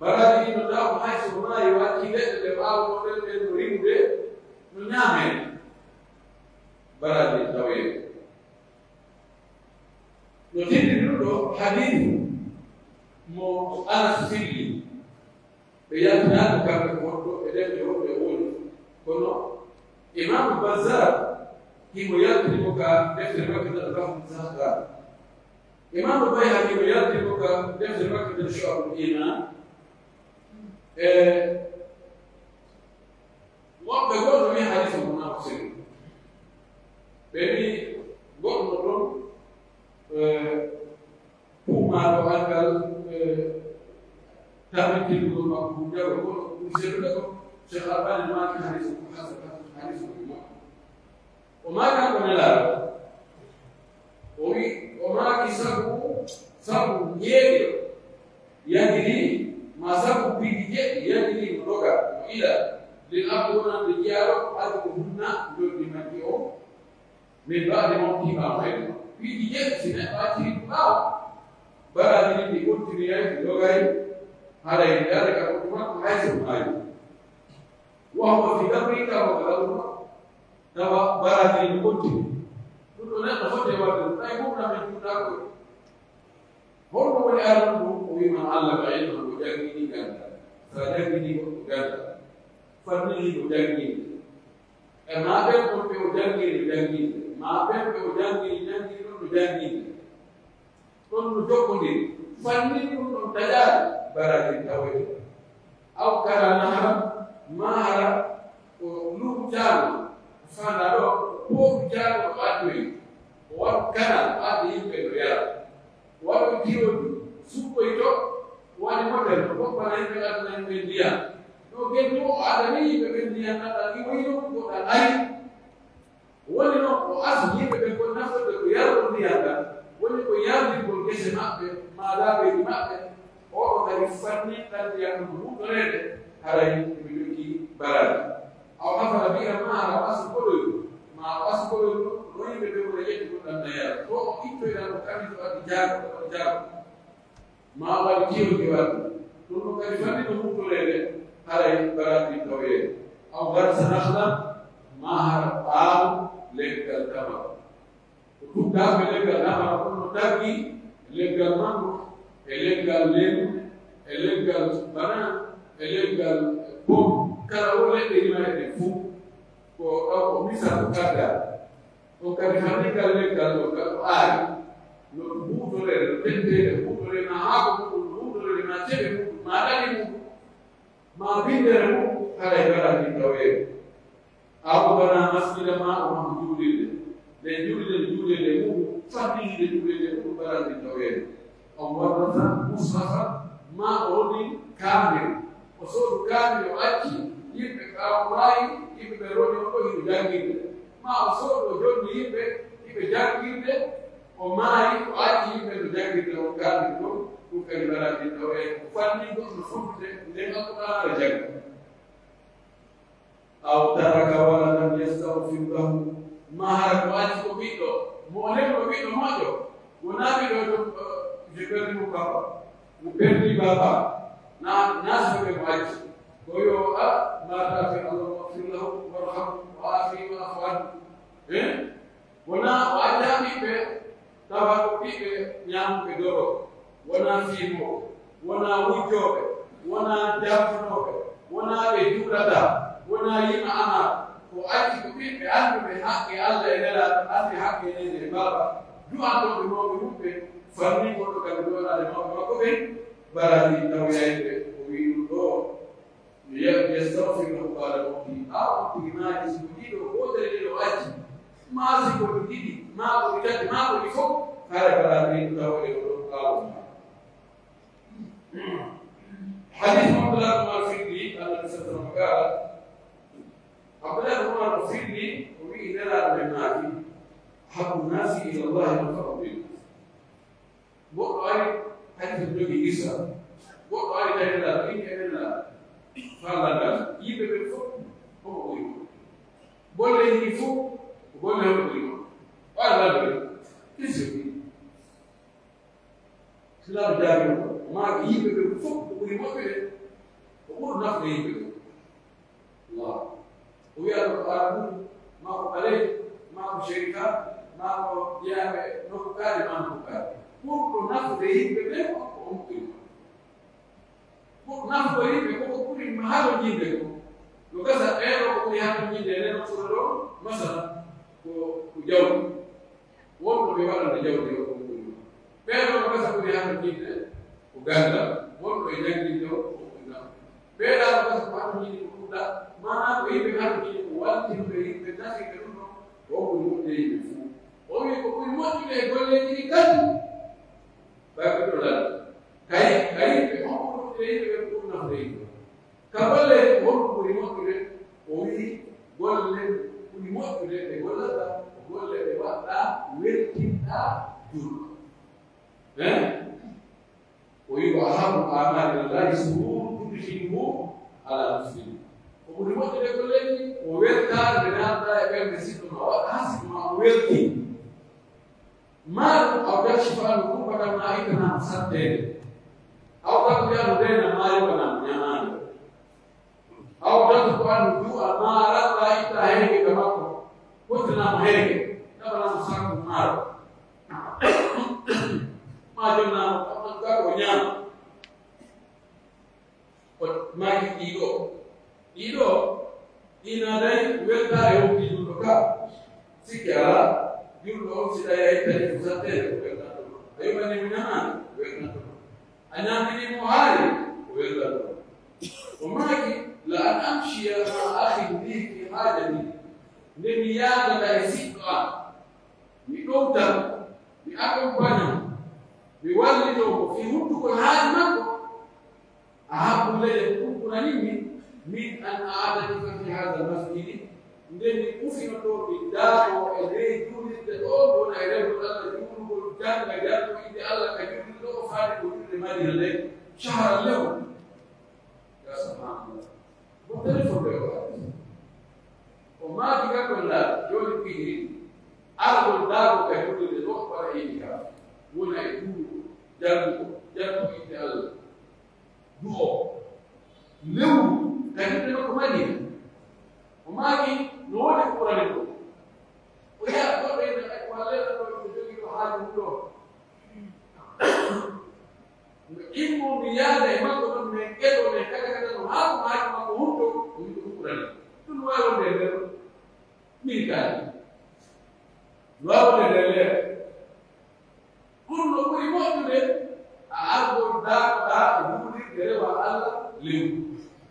baraaji ɗin no tawa ko hay so maayi waɗi leɗɗe ɗe ɓaawo ɗen ɗen no rimude no ñaamee. Baraaji ɗin tawee. No tindini ɗun ɗoo hadiisu mo Anas filli. Ɓe yaltinaaka kamɓe ko honto e ɗemɗe honto e woni. Kono Imaamu Bazzar himo yaltini mo ka deftere makko nden Al-Bahru Zakhar. Imaamu Bayhaqi himo yaltini mo ka deftere makko nden Shu'abul Iman. E woɓɓe goo no wi'a hadiisu on wonaa ko selli. Ɓe wi'i goɗɗo no ton, eh, Tuumaaɗo angal, eh, tabitindugol makko ko jago, kono ɗum sellude ko, Cheikh Albani maaki hadiisu ko hasan, hadiisu ko moƴƴo. O maaki ko Nelaaɗo. O wi-, o maaki sabu, sabu njeeɗo yagiri, maa sabu piiji jeɗɗi yagiri mo doga, mo ila, lil abdi wonande jiyaaɗo, adi ko hunna, njoɓdi majji o, Min ba'di mawtihi ɓaawo hayre makko. Piiji jeɗɗi, si neɗɗo accii ɗum ɓaawo, baraaji ɗin ɗi kontinuyay, ɗi dogay, haray ɗi daray ka ɓandu makko, hay so maayi. Wa huwa fii qabrihi, tawa ka qabru makko, tawa baraaji ɗin no kontinuyay. Ɗum ɗoo neɗɗo foti e waɗde ɗum, ɓay gumɗan men juuɗaako e. Honɗum woni aranɗo ɗum? O wi'i, man allama ilman, ko jannginii ganndal. So a jannginii goɗɗo ganndal, fannini ko jannginde. E maa ɓen wonɓe o janngini, jannginde. Maa ɓen ɓe o janngini, janngini ɗon no jannginde. Ɗon no jokkondiri. Fannini ɗum ɗon taƴaali, baraaji ɗin tawoyte. Aw kara nahara, maa hara ko luumu caango, faandaa ɗoo, pooru caango ɗo addoyi. O waɗu kanal, o adda yimɓe no yara. Waɗoy tiyoji, suɓɓoy to, waɗi model no fof bana yimɓe aduna yimɓe ndiyam. No genni o adani yimɓe ɓen ndiyam ɗan ɗan iwoyi non ko ɗan ari. Woni non o asi yimɓe ɓen kon naftorde ko yarol ndiyam ɗan. Woni ko yarlingol gese maɓɓe, maa laabeeji maɓɓe. Oɗo kadi fanni ɗan ndiyam ɗum huutoreede, haray ɓe jogii baraaji. Aw hafara bi'ran maa hara o asi koɗoyru, maa o asi koɗoyru, no yimɓe ɓe wona ƴetti ko ɗan na yara. To o ittoyra ko kadi to waɗi jaago, to waɗi jaago. Maa o waɗi tiyoji waɗi. Ɗum ɗum kadi fanni no huutoreede, haray baraaji ɗin tawoyeede. Aw garasa nakhlan, maa hara ɓaawo leggal tamaro. Ko tuggaaka leggal amara on no taggi leggal mango, e leggal lemu, e leggal banana, e leggal pom, kala wo leɗɗe rimayɗe ɗen fow. Ko ɗaw ko misal ko kadda. On kadi fanningal leggal ɗo, ngal ko aari. No ɗum huutoree, no tetteede huutoree, maa haako muɗum no huutoree, maa ceɓe muɗum, maa ɗali muɗum, maa binndere muɗum, haray mbaɗa ndin taweede. Aw bana masjida maa o maha juulirde. Nde juulirde, juulirde muɗum, fanninirde juulirde muɗum, mbaɗa ndin taweede. Aw warrasa mushafa, maa o roni kaamil. O soodu kaamil, o acci yimɓe ɓaawo maayi, yimɓe ɓe roni on ɗo hiɓe janngirde. Maa o soodu o jonni yimɓe hiɓe janngirde, o maayi, o acci yimɓe no janngirde on kaamil ɗon, ɗum kadi mbaɗa ndin taweede. O fannin ɗum no fottude nden Alqur'aana janngi. Aw taraka waladan yastaghfiru lahu, maa hara ko acci ko ɓiɗɗo, mo o heɓno ɓiɗɗo moƴƴo, wonaa ɓiɗɗo ɗum, eh, je perdi mon papa, mi perdi baba, na, na soɓe mo acci, ko yo a, mata fi Allahumma ighfir lahu warhamhu wa afihi wa'fu anhu. Eh? Wonaa o acca ɓiɓɓe, tawa ko ɓiɓɓe ñaamuɓe doro, wonaa fiimooɓe, wonaa wujjooɓe, wonaa jaafonooɓe, wonaa ɓe juulataa, wonaa yima amara. Ko acci ko ɓiɓɓe annduɓe haqqe Alla e Nelaaɗo, anndi haqqe neene e baaba, du'antooɓe mawɓe muɓɓe, fanni goɗɗo kadi du'anaade mawɓe makko ɓen, mbaɗa ɗin tawoyayɓe, o wi'i ɗum ɗoo. Yastagfiru lahu ba'da mawtihi, haa o tigi si ko ɗiɗo, gootel e ɗiɗo acci, maa si ko ɗi ɗiɗi, maa ko ɗi tati, maa ko ɗi fof, hara kala ɗin tawa e ɗo ɓaawo ma. Hadith Abdullah bin Umar fii, Annabi sallallahu alaihi wasallam qaala, Abdullah bin Umar o fii, o wi'i Nelaaɗo men maaki, "Ahabbu nnaasi ila Allahi anfa'uhum linnaas." Goɗɗo ari, hay so jogii ngisa. Goɗɗo ari, tawi Nelaaɗo, inni e Nelaaɗo, faalaa ngal, yimɓe ɓen fof, homo ɓuri mo? Bolle ɗin fof, ko bolle homo ɓuri mo? Ɓaawo lanndo, question ɗin. Nelaaɗo jaabii mo, o maaki yimɓe ɓen fof, ko ɓuri moƴƴude, ko ɓuri nafude yimɓe ɓen. Waaw. O wi'a ɗo ko Arabu, maa ko Ɓaleejo, maa ko Sherika, maa ko jeyaaɓe nokku kaari, maa nokku kaari. Ɓurɗo nafude yimɓe ɓen ko on ɓuri. Ɓurɗo nafude yimɓe ko ko ɓuri hatonjinde ko. No gasa ɓee ɗoo ko ɓuri hatonjinde e nder nokkuure ɗoo, masalan, ko, ko jawdi. Wonɓe ɓe waɗande jawdi o ko ɓuri. Ɓee ɗoo no gasa ɓuri hatonjinde ko ganndal. Wonɓe e jannginde o ko ɓuri nafude. Ɓee ɗoo no gasa ko hatonjinde ko ɗuuɗa. Maanaa ko yimɓe hatonjinde ko wallitinde yimɓe, nafirɓe ɗum ɗon, ko on ɓuri moƴƴude yimɓe fuu. O wi'i ko ɓuri moƴƴude e golleeji ɗin kadi, ɓay ko ɗo lal. Kay, kay, ɓe on ɓuri moƴƴude yimɓe, ɓe ɓuri nafude yimɓe. Ka golle ɗin, honɗum ɓuri moƴƴude? O wi'i, golle ɓuri moƴƴude ɗe gollata, ko golle ɗe waɗɗa, weltinɗa juulɗo. Eh? O wi'i, "Wa ahabbu a'maali ilallaahi sururun tudkhiluhu ala muslim." Ko ɓuri moƴƴude golleeji, ko weltaare nde naatata e ɓernde siɗɗo ma, waɗa haa siɗɗo ma o weltii. Maalu, aw takshifa anhu kurbatan, maa ittana mo satteende. Aw taqdiya anhu daynan, maa yoɓana mo ɲamaande. Aw tadfa'u anhu juu'an, maa raɗɗa itta heege ka makko, hoddana mo heege, naɓana mo sakko maaro. Maa jonna mo, on ka o ɲaama. O maaki ɗii ɗoo. Ɗii ɗoo, ɗii naatay weltaare wonti julɗo ka. Sikke alaa, julɗo on si tawi a ittani mo satteende, ko weltanto ma. A yoɓani mo ɲamaande, ko weltanto ma. A ɲaamini mo haari, ko weltanto ma. O maaki, "La an amshiya ma'a akhin lii fii haajatihi." Nde mi yaadata e siɗɗo am, mi ɗowtan mo, mi accompagne mo, mi wallitoo mo fii huntugol haaju makko, ahabbu ilayya, ko ɗum ɓurani mi, min an a'takifa fii haadal masjidi, nde mi ufinotoo mi daaboo e ley juulirde ɗoo, mi wona e rewrude Alla, juulugol, jannga, janngo innde Alla ka juulirde ɗoo, faade ko juulirde Madiina nden, shahran lewru. Ya subhanallah. Mo téléphone ɓe o addi. O maaki ka kon laa, jooni ko hiri. Aragol daago ka juulirde ɗoo, waɗa itikaaf. Wona e juulugo, janngugo, janngo innde Alla. Du'o. Lewru, ka juulirde makko Madiina. O maaki, no woni ko ɓurani ɗoo. O yaha goɗɗo ina, ay, ko halleɗa ɗoo, ko jogii ɗoo haaju mum ɗoo. No immo mi yaada e makko ɗon, min ƴettoo, min kaja kaja ɗon, haa ko haaju makko huntoo, o wi'i ko ɗum ɓurani. Ɗum no waawi wonde e nder ɗon. Ɗii kadi, no waawde nde leer. Ɗum no ɓuri moƴƴude, a argol daakoɗaa e juulirde rewa Alla lewru.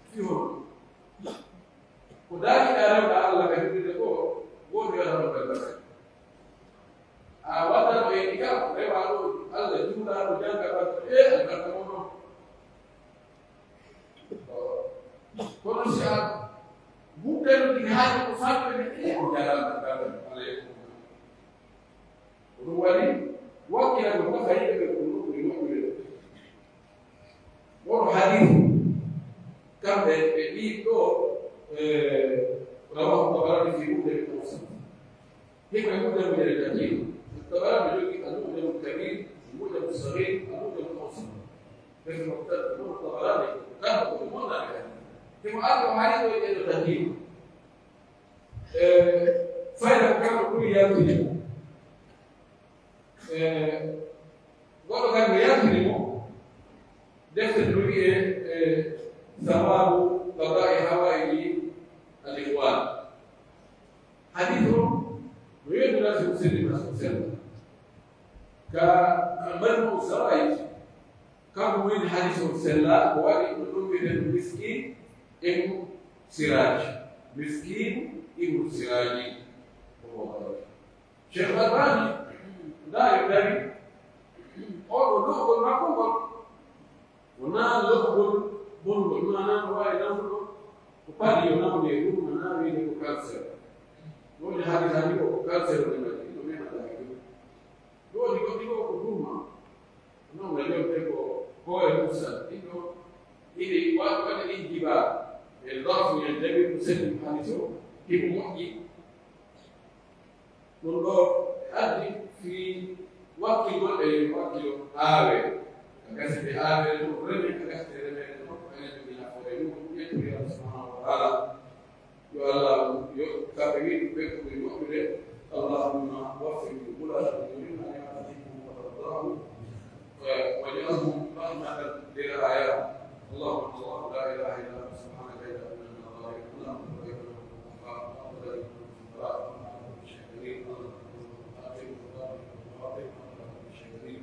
Fii honɗun? Ko daakiɗaa rewɗaa Alla ka juulirde koo, wonde yo a rewɓe Alla. A waddano e ɗi kam, rewaa ɗo Alla, juulaa ɗo, janngaa ɗo, e albarka on ɗon. Kono si a huɓɓeno ɗi haali ko famɗude, e ko jaraama, Alla yeɓɓu. Ko ɗum waɗi, wakkilagol nafa yimɓe ɓe ko ɗum ɓuri moƴƴude. Won hadith kamɓe ɓe ɗi ɗo, eh, rawahu Tabarani fi Mu'jam al-Awsat. Himo e Mu'jam al-Kabir. Tabarani jogi al-Mu'jam al-Kabir, Mu'jam al-Saghir, al-Mu'jam al-Awsat. Himo Tabarani, kamɓe ko ɗum wonnaade hadith. Himo ardi o hadith o e ɗo hadith. Eh, fayda ko kanko ɓuri yaltude. Eh, goɗɗo kadi no yaltini mo defte no wi'ee, eh, Sawabu Qada'i Hawaiji al-Ikhwan. Hadith on no yonndira si Muslim na so sella. Ka Majmu' Zawaid, kanko woni hadith on sella, ko waɗi ɗum ɗum wi'etee Miskin ibn Siraj. Miskin ibn Siraji. Ko o waɗi. Cheikh Albani, ndaa yo dari, oo ɗoo lo'ugol makko ngol, wonaa lo'ugol bongol, maanaa no waawi nawnuɗo ko paɗi yo nawne e ɗum, wonaa wiide ko cancer. Ɗum woni hadis hannde ko, ko cancer woni waɗi, ɗum en alaa e ɗum. Ɗum woni goɗɗi ko, ko ɗum ma. Non, no yonte ko, ko e mursal. Ɗiɗo, ɗiɗi, wa-, waɗi injiba e lafzu en, dawi ko seni hadis o, himo moƴƴi. Ɗum ɗoo addi fii wakkilgol e yo wakkilo aawee. Ka gasi ɓe aawee ɗum, reme ka gasi remeede ɗum, ko enen jogi nafoore mum, ƴettude Allah subhanahu wa ta'ala. Yo Allah, yo kamɓe wiɗi ɓe ko ɓuri moƴƴude. اللهم وفق ولاة أمورنا لما تحبه وترضاه. واجعلهم رحمة لرعاياهم. اللهم الله لا إله إلا أنت سبحانك إنا كنا من الظالمين. اللهم بارك لنا في القرآن وأفضل لنا في الفقراء وأفضل لنا في الشاكرين. اللهم آتنا القرآن وأفضل لنا في الشاكرين.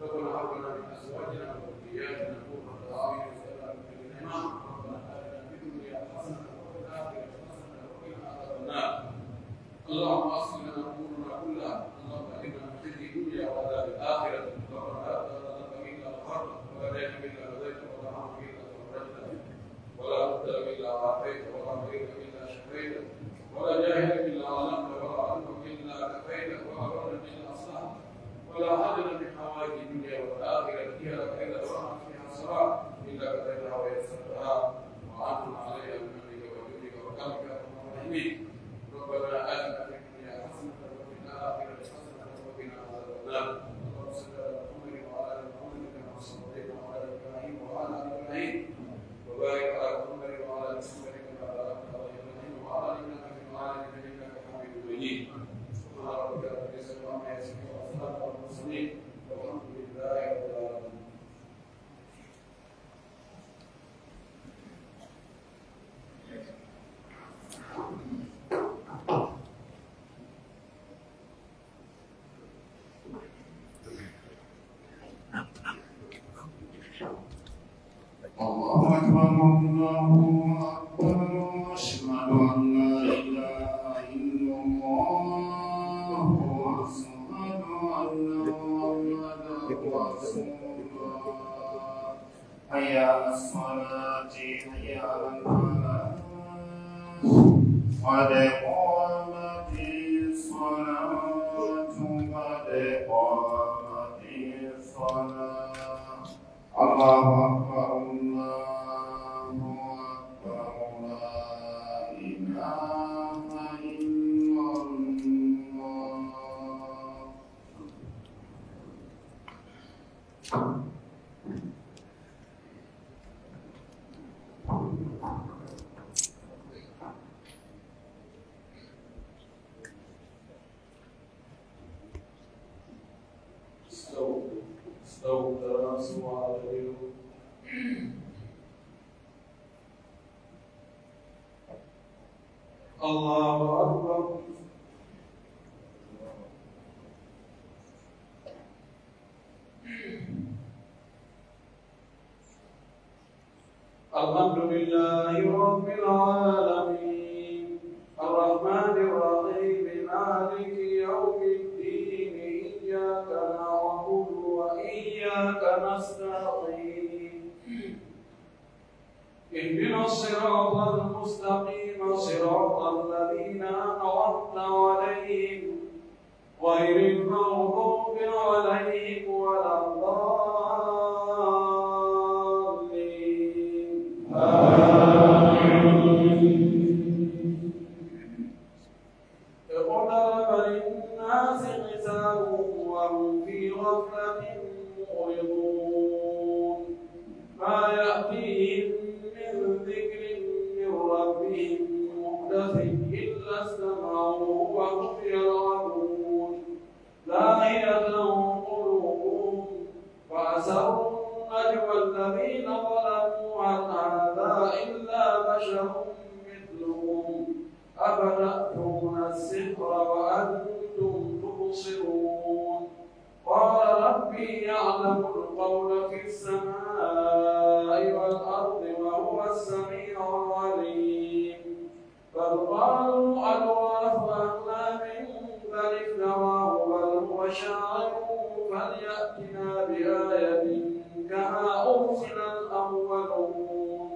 ربنا هب لنا من أزواجنا وذرياتنا قرة أعين واجعلنا للمتقين إماما. ربنا آتنا في الدنيا حسنة وفي الآخرة حسنة وقنا عذاب النار. اللهم أصلح لنا أمورنا كلها، اللهم أجرنا من خزي الدنيا وعذاب الآخرة، ربنا لا تدع لنا ذنبا إلا غفرته، ولا دينا إلا قضيته، ولا هما إلا فرجته، ولا مبتلى إلا عافيته، ولا مريضا إلا شفيته، ولا جاهلا إلا علمته، ولا عدوا إلا كفيته، ولا برا إلا أصلحته، ولا حاجة من حوائج الدنيا والآخرة هي لك رضا ولنا فيها صلاح إلا قضيتها ويسرتها وأنعمت علينا بمنك وجودك وكرمك يا أرحم الراحمين. ربنا آتنا في الدنيا حسنة وفي الآخرة حسنة وقنا عذاب النار. اللهم صل على محمد وعلى آل محمد كما صليت على إبراهيم وعلى آل إبراهيم. وبارك على محمد وعلى آل محمد كما باركت على إبراهيم وعلى آل إبراهيم في العالمين إنك حميد مجيد. سبحان ربك رب العزة عما يصفون وسلام على المرسلين والحمد لله رب العالمين. الله أكبر، الله أكبر، أشهد أن لا إله إلا الله، أشهد أن محمدا رسول الله. حي على الصلاة، حي على الفلاح، قد قامت الصلاة، قد قامت الصلاة. الله أكبر، الله أكبر، لا إله إلا الله. استووا، استووا، تراصوا واعتدلوا. الله أكبر. الحمد لله رب العالمين. الرحمن الرحيم. مالك يوم الدين. إياك نعبد وإياك نستعين. اهدنا الصراط المستقيم. صراط الذين أنعمت عليهم غير المغضوب عليهم ولا الضالين. آمين. اقترب للناس حسابهم وهم في غفلة معرضون. ما يأتيهم من ذكر من ربهم محدث إلا استمعوه وهم يلعبون. لاهية قلوبهم وأسروا النجوى الذين ظلموا هل هذا إلا بشر مثلكم أفتأتون السحر وأنتم تبصرون. قال ربي يعلم القول في السماء والأرض وهو السميع العليم. بل قالوا أضغاث أحلام بل افتراه بل هو شاعر فليأتنا بآية كما أرسل الأولون.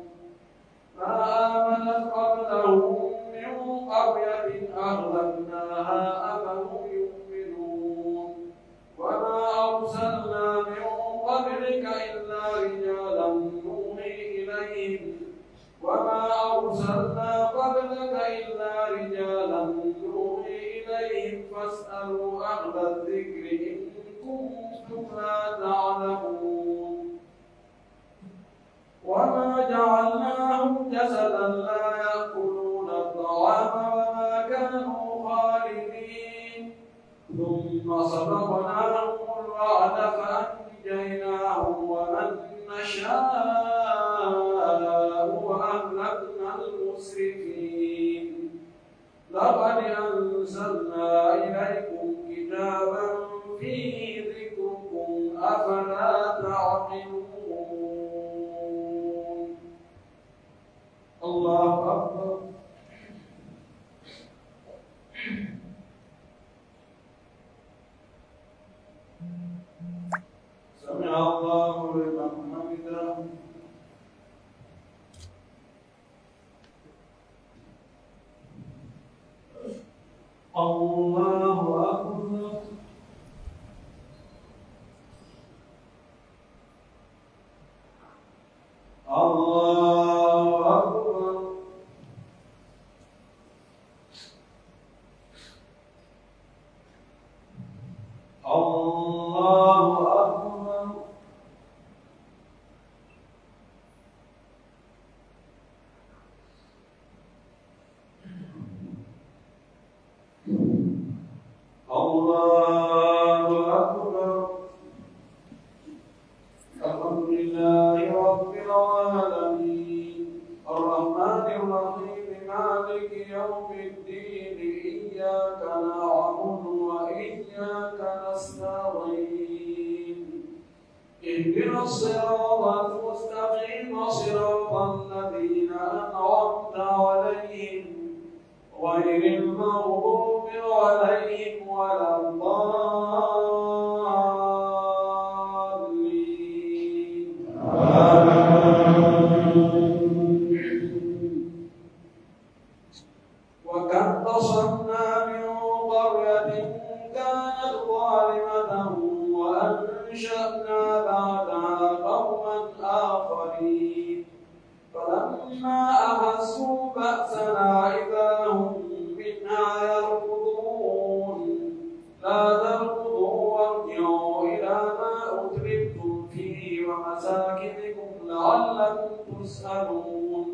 ما آمنت قبلهم من قرية أهلكناها أفهم يؤمنون. وما أرسلنا من قبلك إلا رجالا نوحي إليهم. وما أرسلنا قبلك إلا رجالا نوحي إليهم فاسألوا أهل الذكر إن كنتم لا تعلمون. وما جعلناهم جسدا لا يأكلون الطعام وما كانوا خالدين. ثم صدقناهم الوعد فأنجيناهم ومن نشاء وأهلكنا المسرفين. لقد أنزلنا إليكم كتابا فيه ذكركم أفلا تعقلون. الله أكبر. سمع الله لمن حمده. الله أكبر. الله أكبر. الله أكبر. الله أكبر. الحمد لله رب العالمين. الرحمن الرحيم. مالك يوم الدين. إياك نعبد وإياك نستعين. اهدنا الصراط المستقيم. صراط الذين أنعمت عليهم غير المغضوب عليهم ولا الضالين. آمين. وكم قصمنا من قرية كانت ظالمة وأنشأنا بعدها قوما آخرين. فلما أحسوا بأسنا إذا هم منها يركضون. لا تركضوا وارجعوا إلى ما أترفتم فيه ومساكنكم لعلكم تسألون.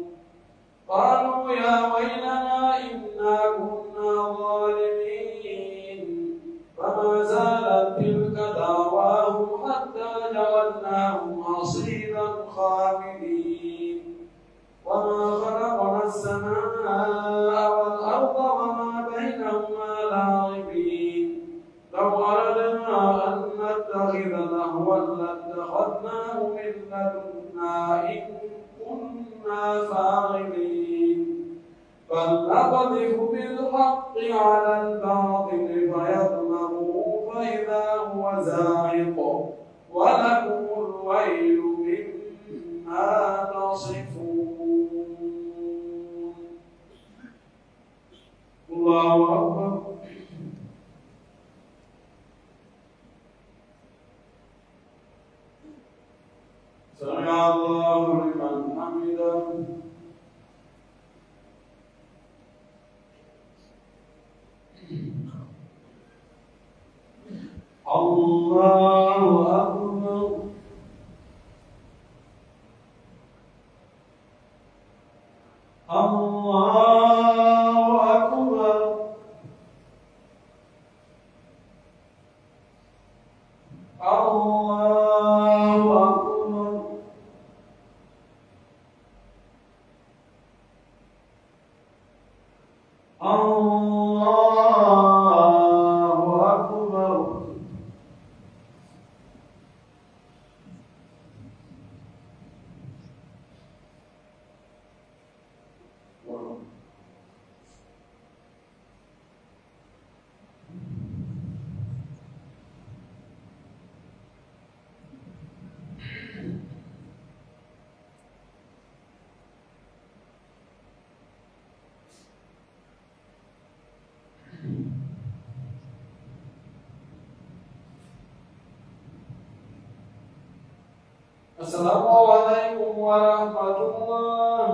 قالوا يا ويلنا إنا كنا ظالمين. فما زالت تلك دعواهم حتى جعلناهم حصيدا خامدين. وما خلقنا السماء والأرض وما بينهما الحق على الباطل فيدمغه فإذا هو زاهق ولكم الويل مما تصفون. الله أكبر. سمع الله لمن حمده. الله أكبر. الله أكبر. الله أكبر. الله أكبر. السلام عليكم ورحمة الله.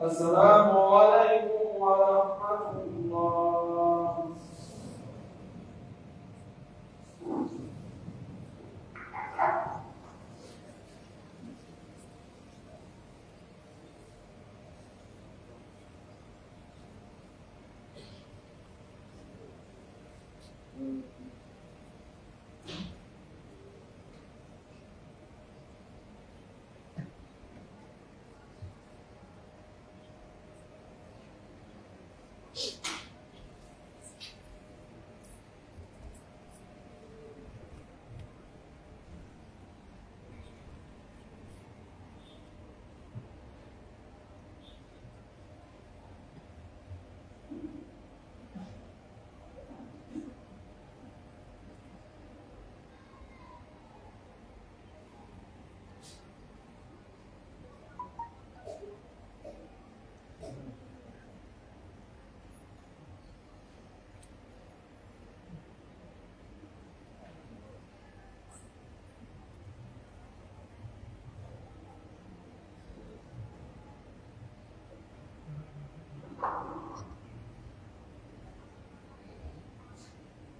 السلام عليكم ورحمة الله.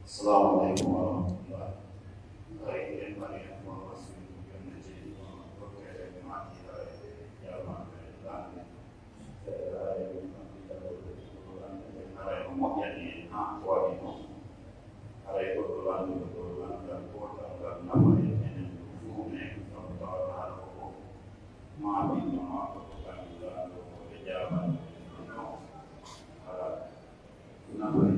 السلام عليكم ورحمة الله. Haray ko moƴƴani en haa ko waɗi non. Haray ko ɗo lanndugol ɗo lanndal gootal ngal nafa en enen ɗum fuu ne, sabu tawa haala ko fof maa ɗinno maa ko ɗo kanjum lanndoo ko ɓe jaabanno en ɗum non. Haray nafa en.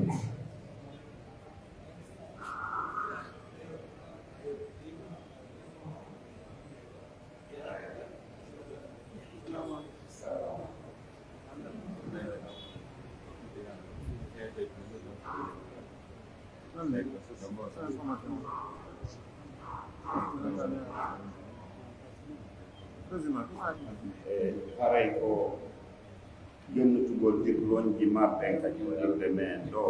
E, haray ko yonnitugol diplômeji maɓɓe ka juulirde men ɗo,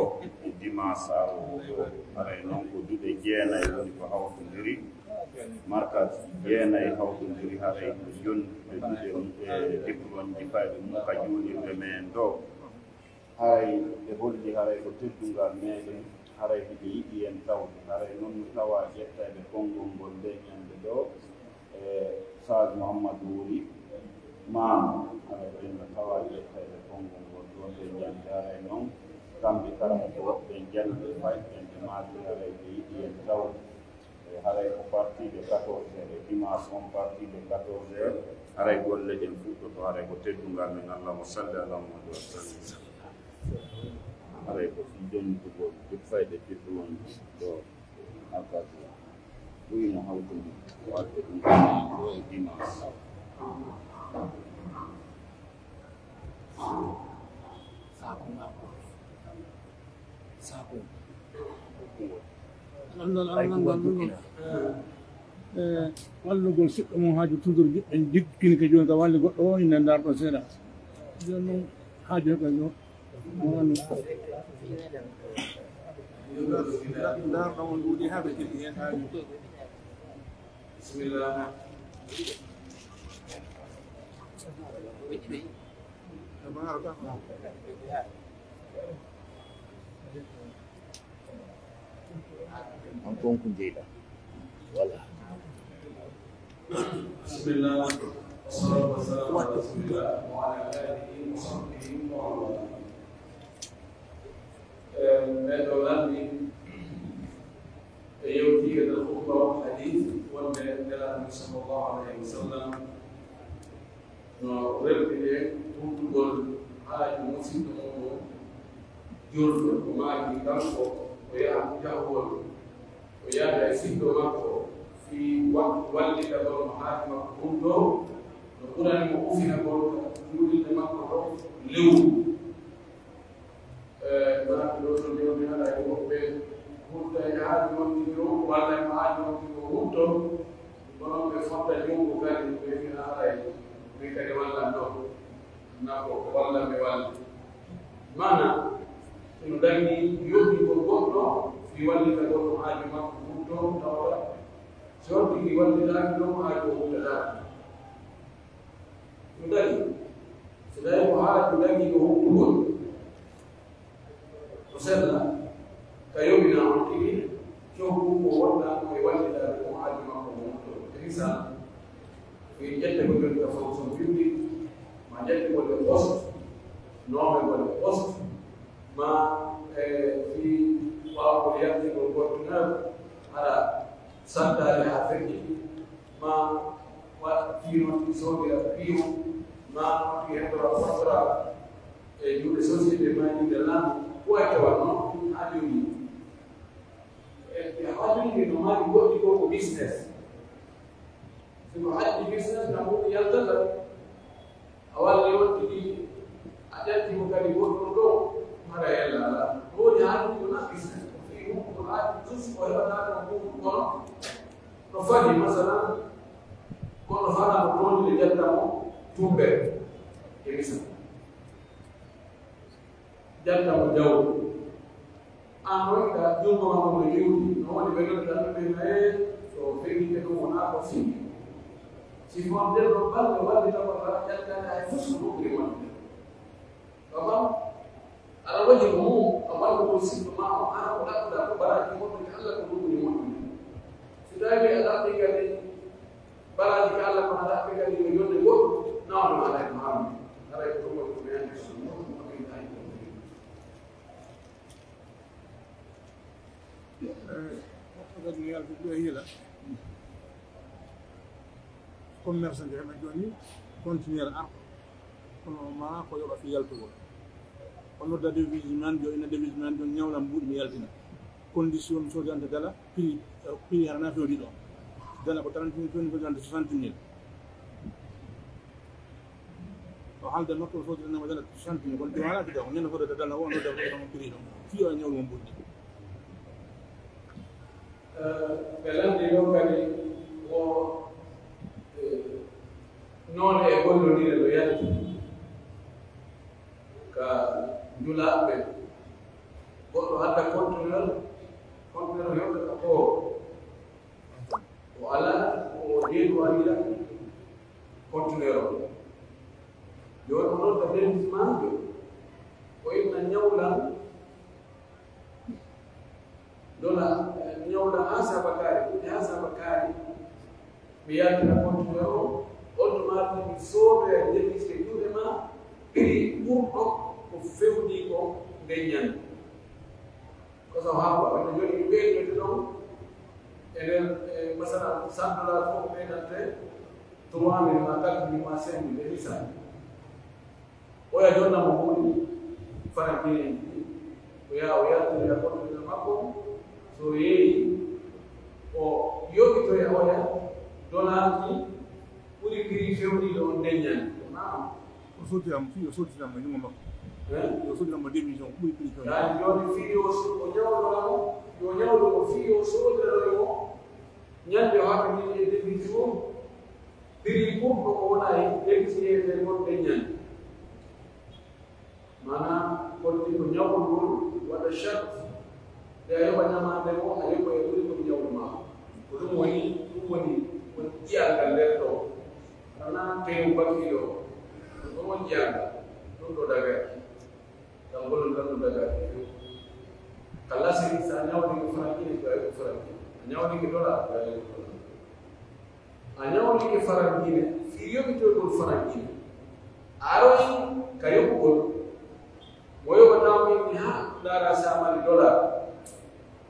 e dimanche aroowo ɗo. Haray non ko duɗe jeenay woni ko hawtondiri, markaz jeenay hawtondiri, haray ko yonnitude duɗe, e, diplômeji fayɓe mum ka juulirde men ɗo. Haray ɓe holli haray ko teddungal meɗen, haray hiɓe yiɗi en tawde. Haray non no tawa ƴettayɓe konngol ngol nde ñande ɗo, e Saaj Muhammadu Wuri Maama, haray ɓen no tawa ƴettayɓe konngol ngol ɗo nde ñande. Haray non kamɓe kala ko woɓɓe en jannde fay ɓen ɓe maaki haray ɓe yiɗi en tawde. E, haray ko partie de quatorze heures, e dimanche on partie de quatorze heures, haray golle ɗen fuɗɗoto, haray ko teddungal men, Allahumma salli ala Muhammad wa sallim. Haray ko fii jonnitugol duk fayde diplôme ɗo alkaati buy no hawtude ko adde ɗum ɗo e dimanche. Saako maako. Alhamdulillah, alhamdulillah. Eh, wallugol siɗɗo mum haaju toujours jiɗɗen jikkini ka jooni ka walli goɗɗo o, ina ndaarɗon seeɗa. Jooni noon haaju heɓa yo. Ndaarɗo on ɗuuɗi haa ɓe keɓi heen haaju. Bismillah. An kon ko jeyɗa. Voilà. Bismillah. Wassalatu wassalamu ala rasulillah wa ala alihi wa sahbihi wa man walah. Eh, men ɗo lanndi e yewtii e nder khutba on hadith wonde Nelaaɗo sallallahu alayhi wa sallam no rewɓe ɓe huntugol haaju musiɗɗo mum on julɗo, o maaki kanko o yaha jahugol, o yaada e siɗɗo makko fii wa-, wallitagol mo haaju makko huntoo, no ɓurani mo ufinagol juulirde makko ɗon lewru. Eh, wonaa ko ɗoo ɗoo nde woni haɗa e woɓɓe hulta e haaju makko ɗoo, walla e haaju makko ɗoo hulto, kono ɓe fotta junngo kadi, ɓe wi'a haray, min kadi wallan ɗoo. Na ko walla ɓe walla. Maana, hino dañi yoɓi ko goɗɗo, fii wallita goɗɗo haaju makko hulto, tawata, si on tigi wallitaaki ɗoo, haaju o hultataake. Ɗum dañi, so tawi ko haaju dañi ko huɓtugol, ko sella, ka yowina on tigi, coggu ko wonɗa ko e wallitaade ko haaju makko mo wonto. E misal, ko en ƴette ko joni ka fonction publique, ma ƴette ko le poste, noome ko le poste, ma, eh, fii ɓaawo ko yalti ko conteneur, hara santaare haa feƴƴi, ma wa-, fii non ɗi soodira piiw, ma ɗi heɓora contrat e juuɗe société ma juuɗe laamu, ko e tawat non ɗum haa jooni. E, e haa jooni no mari goɗɗi ko ko business. Si ko haɗi business na ɗum yaltata. A walli on tigi, a ƴatti mo kadi goɗɗum ɗo, hara yalla alaa. Ko woni haalde ko na business, ko fii huɓɓugo haaju tus ko heɓata ɗon huɓɓu kono. No fadi, masalan, kono fana ko toon nde ƴetta mo tumbere. E misal. Ƴetta mo jawdi. An noon ka junngo makko no juuti, no woni ɓe nodda ɗum ɓe naye, so feŋi ke ɗum wonaa ko sigi. Si fewndee ɗon balɗe wallita ko aɗa ƴetta hay fus ko ɗum ɓuri wonde. Baba, aɗa waɗi ko mum, a wallu ko siɗɗo ma o, an ko ɗaɓɓuɗa ko baraaji moƴƴude Alla ko ɗum ɓuri moƴƴude. Si tawii a ɗaɓɓi kadi baraaji ka Alla ko a ɗaɓɓi kadi ko yonde goɗɗo, nawde ma alay ko haaɗi. Haray ko ɗum waɗi ko ɓe anndi ko ɗum waɗi ko ɓe anndi ko ɗum waɗi. Eh, kadi no yaltude ɗo e hiila. Commerçant jo heɓa jooni conteneur arɗo. Kono ma ko yoɓa fii yaltugol. O nodda devise man, jo ina devise man, jo ñawlan mbuuɗi mi yaltina. Condition sodanta dala, prix, prix hana fewndi ɗo. Dala ko trente mille, fewndi ko soixante mille. O haalda makko, o sodata nama dala soixante mille, kono ɗum haala fida, o ñande fodata dala o, nodda fodata mo prix ɗo. Fii o ñawlu mo mbuuɗi. Eh, ɓe lanndi ɗon kadi ko, eh, noone e gollondire no yalti ka njulaaɓe ɓen. Goɗɗo hadda conteneur, conteneur yonta ka port. O alaa, o deedu o anndira conteneur o. Jooni o nodda dentismanjo, o inna ñawlan, dola, eh, ñawlan haa sabakaari, ɓuuɓi haa sabakaari, mi yaltina conteneur o, on tuma mi soodoya devis e juuɗe ma, prix ɓurɗo ko fewndii ko nden ñande. Ko so haa ko ɓe jogii ɓeydoyde ɗon, e nder, e, masalan, cent dollars fof ɓeydante trois mille ma quatre mille ma cinq mille, e misal. Oya jonna mo woni fana jeeyi, o yaha o yaltinoya goɗɗo e makko, so yeeyi, o yoɓitoya oya dollarji ɓuri prix fewniiɗo on nden ñande. Ko naam. O soddiran mo, fii o soddiran mo e junngo makko. Eh? Yo soddiran mo deux millions, ko ɓuri prix fewniiɗo. Yaani jooni fii o so-, o Yo ñawlu mo fii yo soodanoyo mo ñande o haɓɓini e debiti on, prix ɓurɗo ko wona e debiti yeetere ngon ɗen ñande. Maanaa, kon ɗin ko ñawlu ngon waɗa sharti, nde a yoɓa ñamaande mo, a yoɓa e ɓuri ɗum ñawlu maa. Ko ɗum woni, ɗum woni, woni ƴi'al ngal nder ɗoo. Maanaa, teewu bakiiɗo, ɗum ɗon woni ƴi'al ngal, ɗum ɗo dagaki. Ngam bolol ngal no dagaki few. Ka lasiri, so a ñawlike farankine, ko a yoɓi farankine. A ñawlike dola, ko a yoɓi dola. A ñawlike farankine, fii yoɓitoygol farankine. A aroyi ka yoɓugol, mo yoɓata mo inni, haa, ndaara, si a mari dola,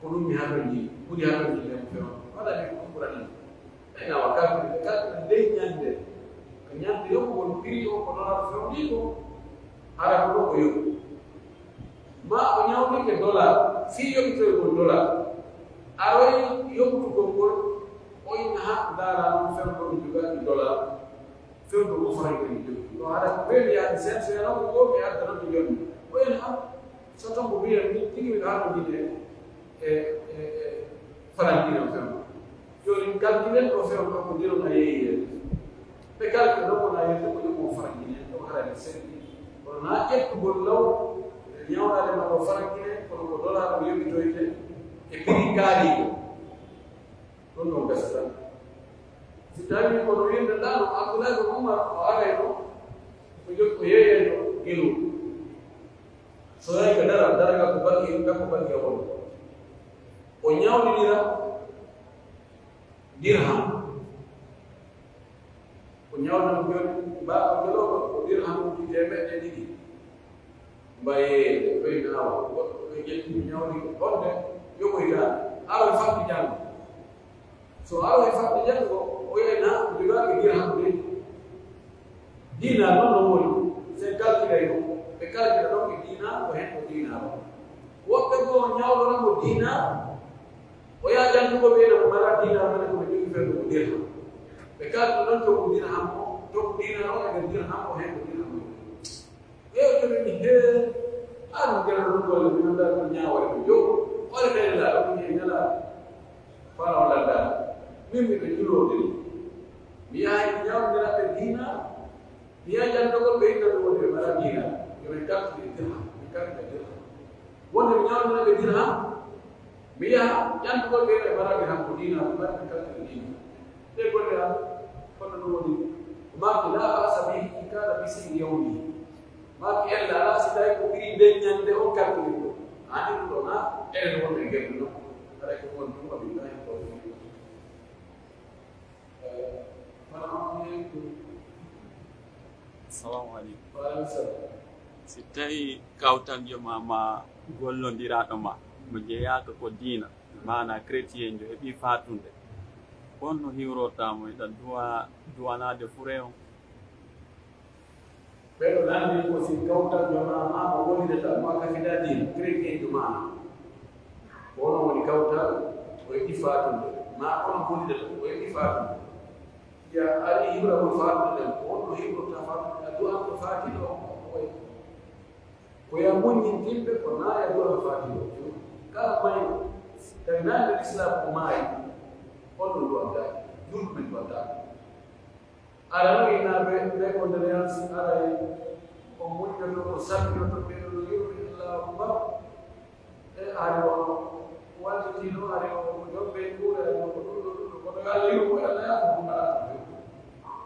ko ɗum mi hatonji, ɓuri hatonji nden few. Waɗa mi ko ɓurani. Ɓe nawa kalkule, ɓe kalkule ndee ñande. Ko ñande yoɓugol prix o, ko dola fewndiiko, hara ko ɗo o yoɓi. Maa o ñawlike dola, fii yoɓitoygol dola. Aroy yoɓtugol ngol, o inna, haa, ndaara, non fewndo mi jogaaki dola, fewndo ko faranke mi jogi. No hara ko ɓe mi yaadi sen, so e non ko mi adda non mi jogi. O en, haa, so ton ko mbiyan ni, tigi mi haano jide e, e, e, farankine o fewndo. Jooni, calculen ɗo fewndo ko ndiron a yeeyee. Ɓe calcule ɗo wona yeeyde ko yoɓo farankine, ɗo harani seɗɗi. Kono na ƴettugol law, ñawɗaade ma ɗo farankine, kono ko dollar o yoɓitoyte e prix kaaliiɗo. Ɗum ɗon gasata. Si tawii kono winnde ɗaano Abdullahi bin Umar o arayno, ko jokko yeeyayno gelol. So yahi ka dara, dara ka ko bagi, ka ko bagi a woni. O ñawlidira dirham. Ko ñawlidira jooni, mbaa ko gelooba ko dirhamuuji teemeɗɗe ɗiɗi. Mbayee, ɓe ɓeydaama, woɓɓe ɓe ƴetti ñawdi ko bonde, yoɓoytaani. Aroy faɗɗi janngo. So aroy faɗɗi janngo, o wi'ay na, o jogaaki dirham de. Dinar non no woni, si en calculay ɗum, ɓe calcula ɗon ko dinar, ko hen ko dinar. Woɓɓe goo ñawlora mo dinar, o yaha ƴantugo ɓe no ko mara dinar, mane ko ɓe jogi fewndo ko dirham. Ɓe calcula ɗon to ko dirham o, to ko dinar o, e nder dirham o, hen ko dirham o. Ɓe jogi mi hee, an geno ɗum golle, mi anndaa ko ñaaway ko jow. Ore kadi laa, ɗum e nelaa. Fano lanndaa. Min miɗo juloo de. Mi yahay mi ñawndira ɓe dinar. Mi yaha ƴantagol ɓe inna ɗum woni ɓe mara dinar. Yo min calcule dirham. Min calcule dirham. Wonde mi ñawndira ɓe dirham. Mi yaha ƴantagol ɓe ɓe mara dirham ko dinar. Mi mara min calcule dinar. Ɗe golle am. Kono ɗum woni. Maaki laa ba'sa bihi in kaana bi sirri yawmi. Maaki ella alaa si tawi ko ɓuri nden ñande on calcule ko. Ani ɗum ɗo na. Enen wonɓe ngendu no. Haɗa ko won ɗum wa billahi tawfiq. Assalamu aleykum. Si tawii kawtaljo maa maa gollondiraaɗo maa mo jeyaaka ko diina, maanaa chrétienjo heɓii faatunde, honno hiwrortaa mo? Hiɗa duwa, duwanaade fure on? Ɓe ɗo lanndii ko si kawtal jomaa maa mo wonirata mo a kafidaa diina, chrétienjo maa. Ko onon woni kawtal, o heɓi faatunde. Maa onon wonirata, o heɓi faatunde. Si a arii hiwragol faatunde nden, ko honno hiwrortaa faatunde? A du'an ko faatiiɗo on ko moy? Ko ya muññintinɓe, ko naa ya du'an faatiiɗo on. Kala mayɗo, tawi naa e nder Islaam o maayi, on ɗon du'antaake. Julɓe men du'antaake. Arano innaaɓe ɓe condoléances, aray on muññoto, on salminoto, ɓe ɗon yurmi Allahu akbar. E ari o wallitino, ari o ko jombe ɓuure, ari o ko ɗum ɗo, ɗum ɗo, kono yo Allah yurmo, yo Allah yaafo mo, mbaɗa ko few.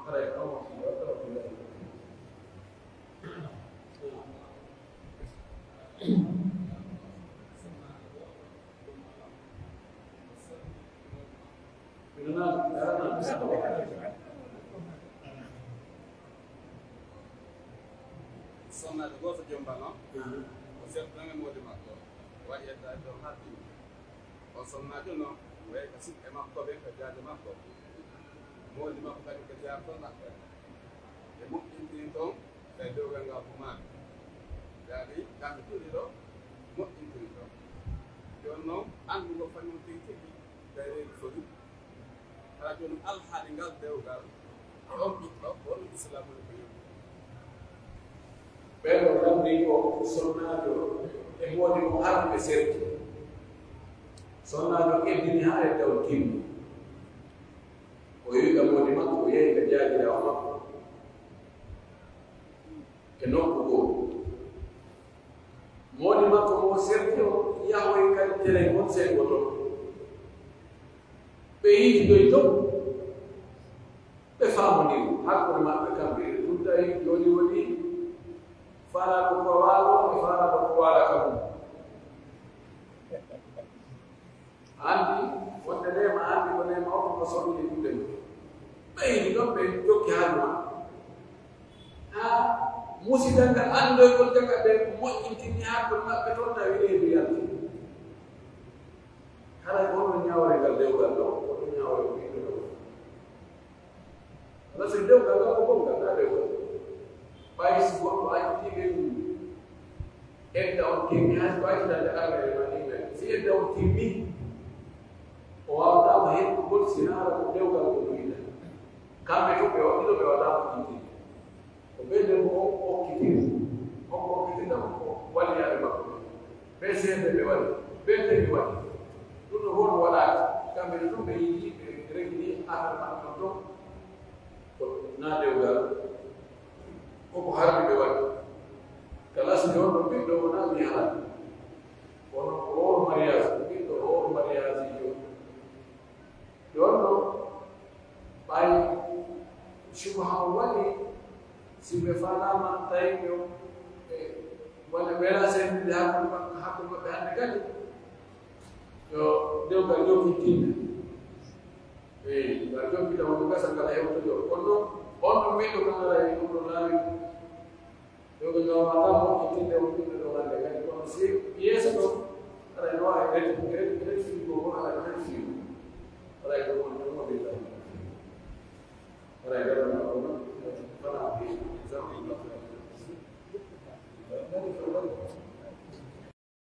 Aray on o tino, o tawfilahi. Sonnaajo gooto jombal on, o sertinani moodi makko, o waɗi yeddaade ɗon haa timmi. On sonnaajo non, wayi ka siɓɓe makko ɓen, ka jaade makko. Moodi makko kadi ko jaarto ɗaɓɓere. Ɓe moƴƴintini ton, tawi dewgal ngal ko maaki. Yaani, kamɓe tuli ɗo, moƴƴintini ton. Jooni non, anndugo fañon tigi tigi, tawi reedu foti. Hara jooni alhaali ngal dewgal, e on ɓiɗɗo, ko honno Islaam woni ko yoni? Ɓen o lanndii ko sonnaajo e moodi mo arde serti. Sonnaajo eddini haa edda on timmi. O yehi ka moodi makko, o yehi ka jaagiraawo makko e nokku goo. Moodi makko mo serti o yahoyi kadi telen on senngo ton. Ɓe yiidoyi ton, ɓe faamondiri hakkunde maɓɓe kamɓe ɗiɗo. Ɗun tawi jooni woni faalaaɗo ko waalo e faalaaɗo ko waala ka mun. Anndi wonde neema, anndi ko neema on ko sonni e juuɗe mun. Ɓe yiidi ɗon, ɓe jokki haaju maɓɓe. Haa musidal ngal anndoygol ka ɓe moƴƴintini hakkunde maɓɓe ton, tawi reedu yalti. Haray ko honno ñaawre ngal dewgal ɗoo? Ko ɗum ñaawre ko ɓiɗɗo ɗoo. Wala si dewgal ngal ko gonngal, naa dewgal. Ɓay si goɗɗo accitiiɓe ɗum, edda on timmi, hay si ko accitande armere ma ɗin men. Si edda on timmi, o waawataa mo heɓugol si naara ko dewgal ko ɗum yiɗa. Kamɓe fof ɓe waɗi ɗo ɓe waɗaa ko ɗum yiɗi. Ko ɓe nden ko on okkitiri, on ko okkitirta on ko waliyaaɓe makko ɓen. Ɓe seede ɓe waɗi, ɓe tawi waɗi. Ɗum no hono waɗaaka, kamɓe no ɗum ɓe yiɗi, ɓe regini affaire maɓɓe on ton. Ko naa dewgal, ko ko harmi ɓe waɗi. Kala si on no ɓiɗɗo wonaa mi harani. Kono ko hors mariage, ɓiɗɗo hors mariage yo. Ɗon ɗo, ɓay subha on waɗi, si ɓe faalaama tawi ɓe, ɓe wala wela senndude hakkunde maɓɓe, hakkunde maɓɓe hannde kadi, yo dewgal jokki tinna. Eey, ngal jokki taw no gasa ngal hewtoyoo. Kono non, on ɗon miɗo kan ara e ɗum ɗo laawi. Dewgal ngal waawaa moƴƴitinde on ɗum ɗo hannde kadi. Kono si yeeso ɗon,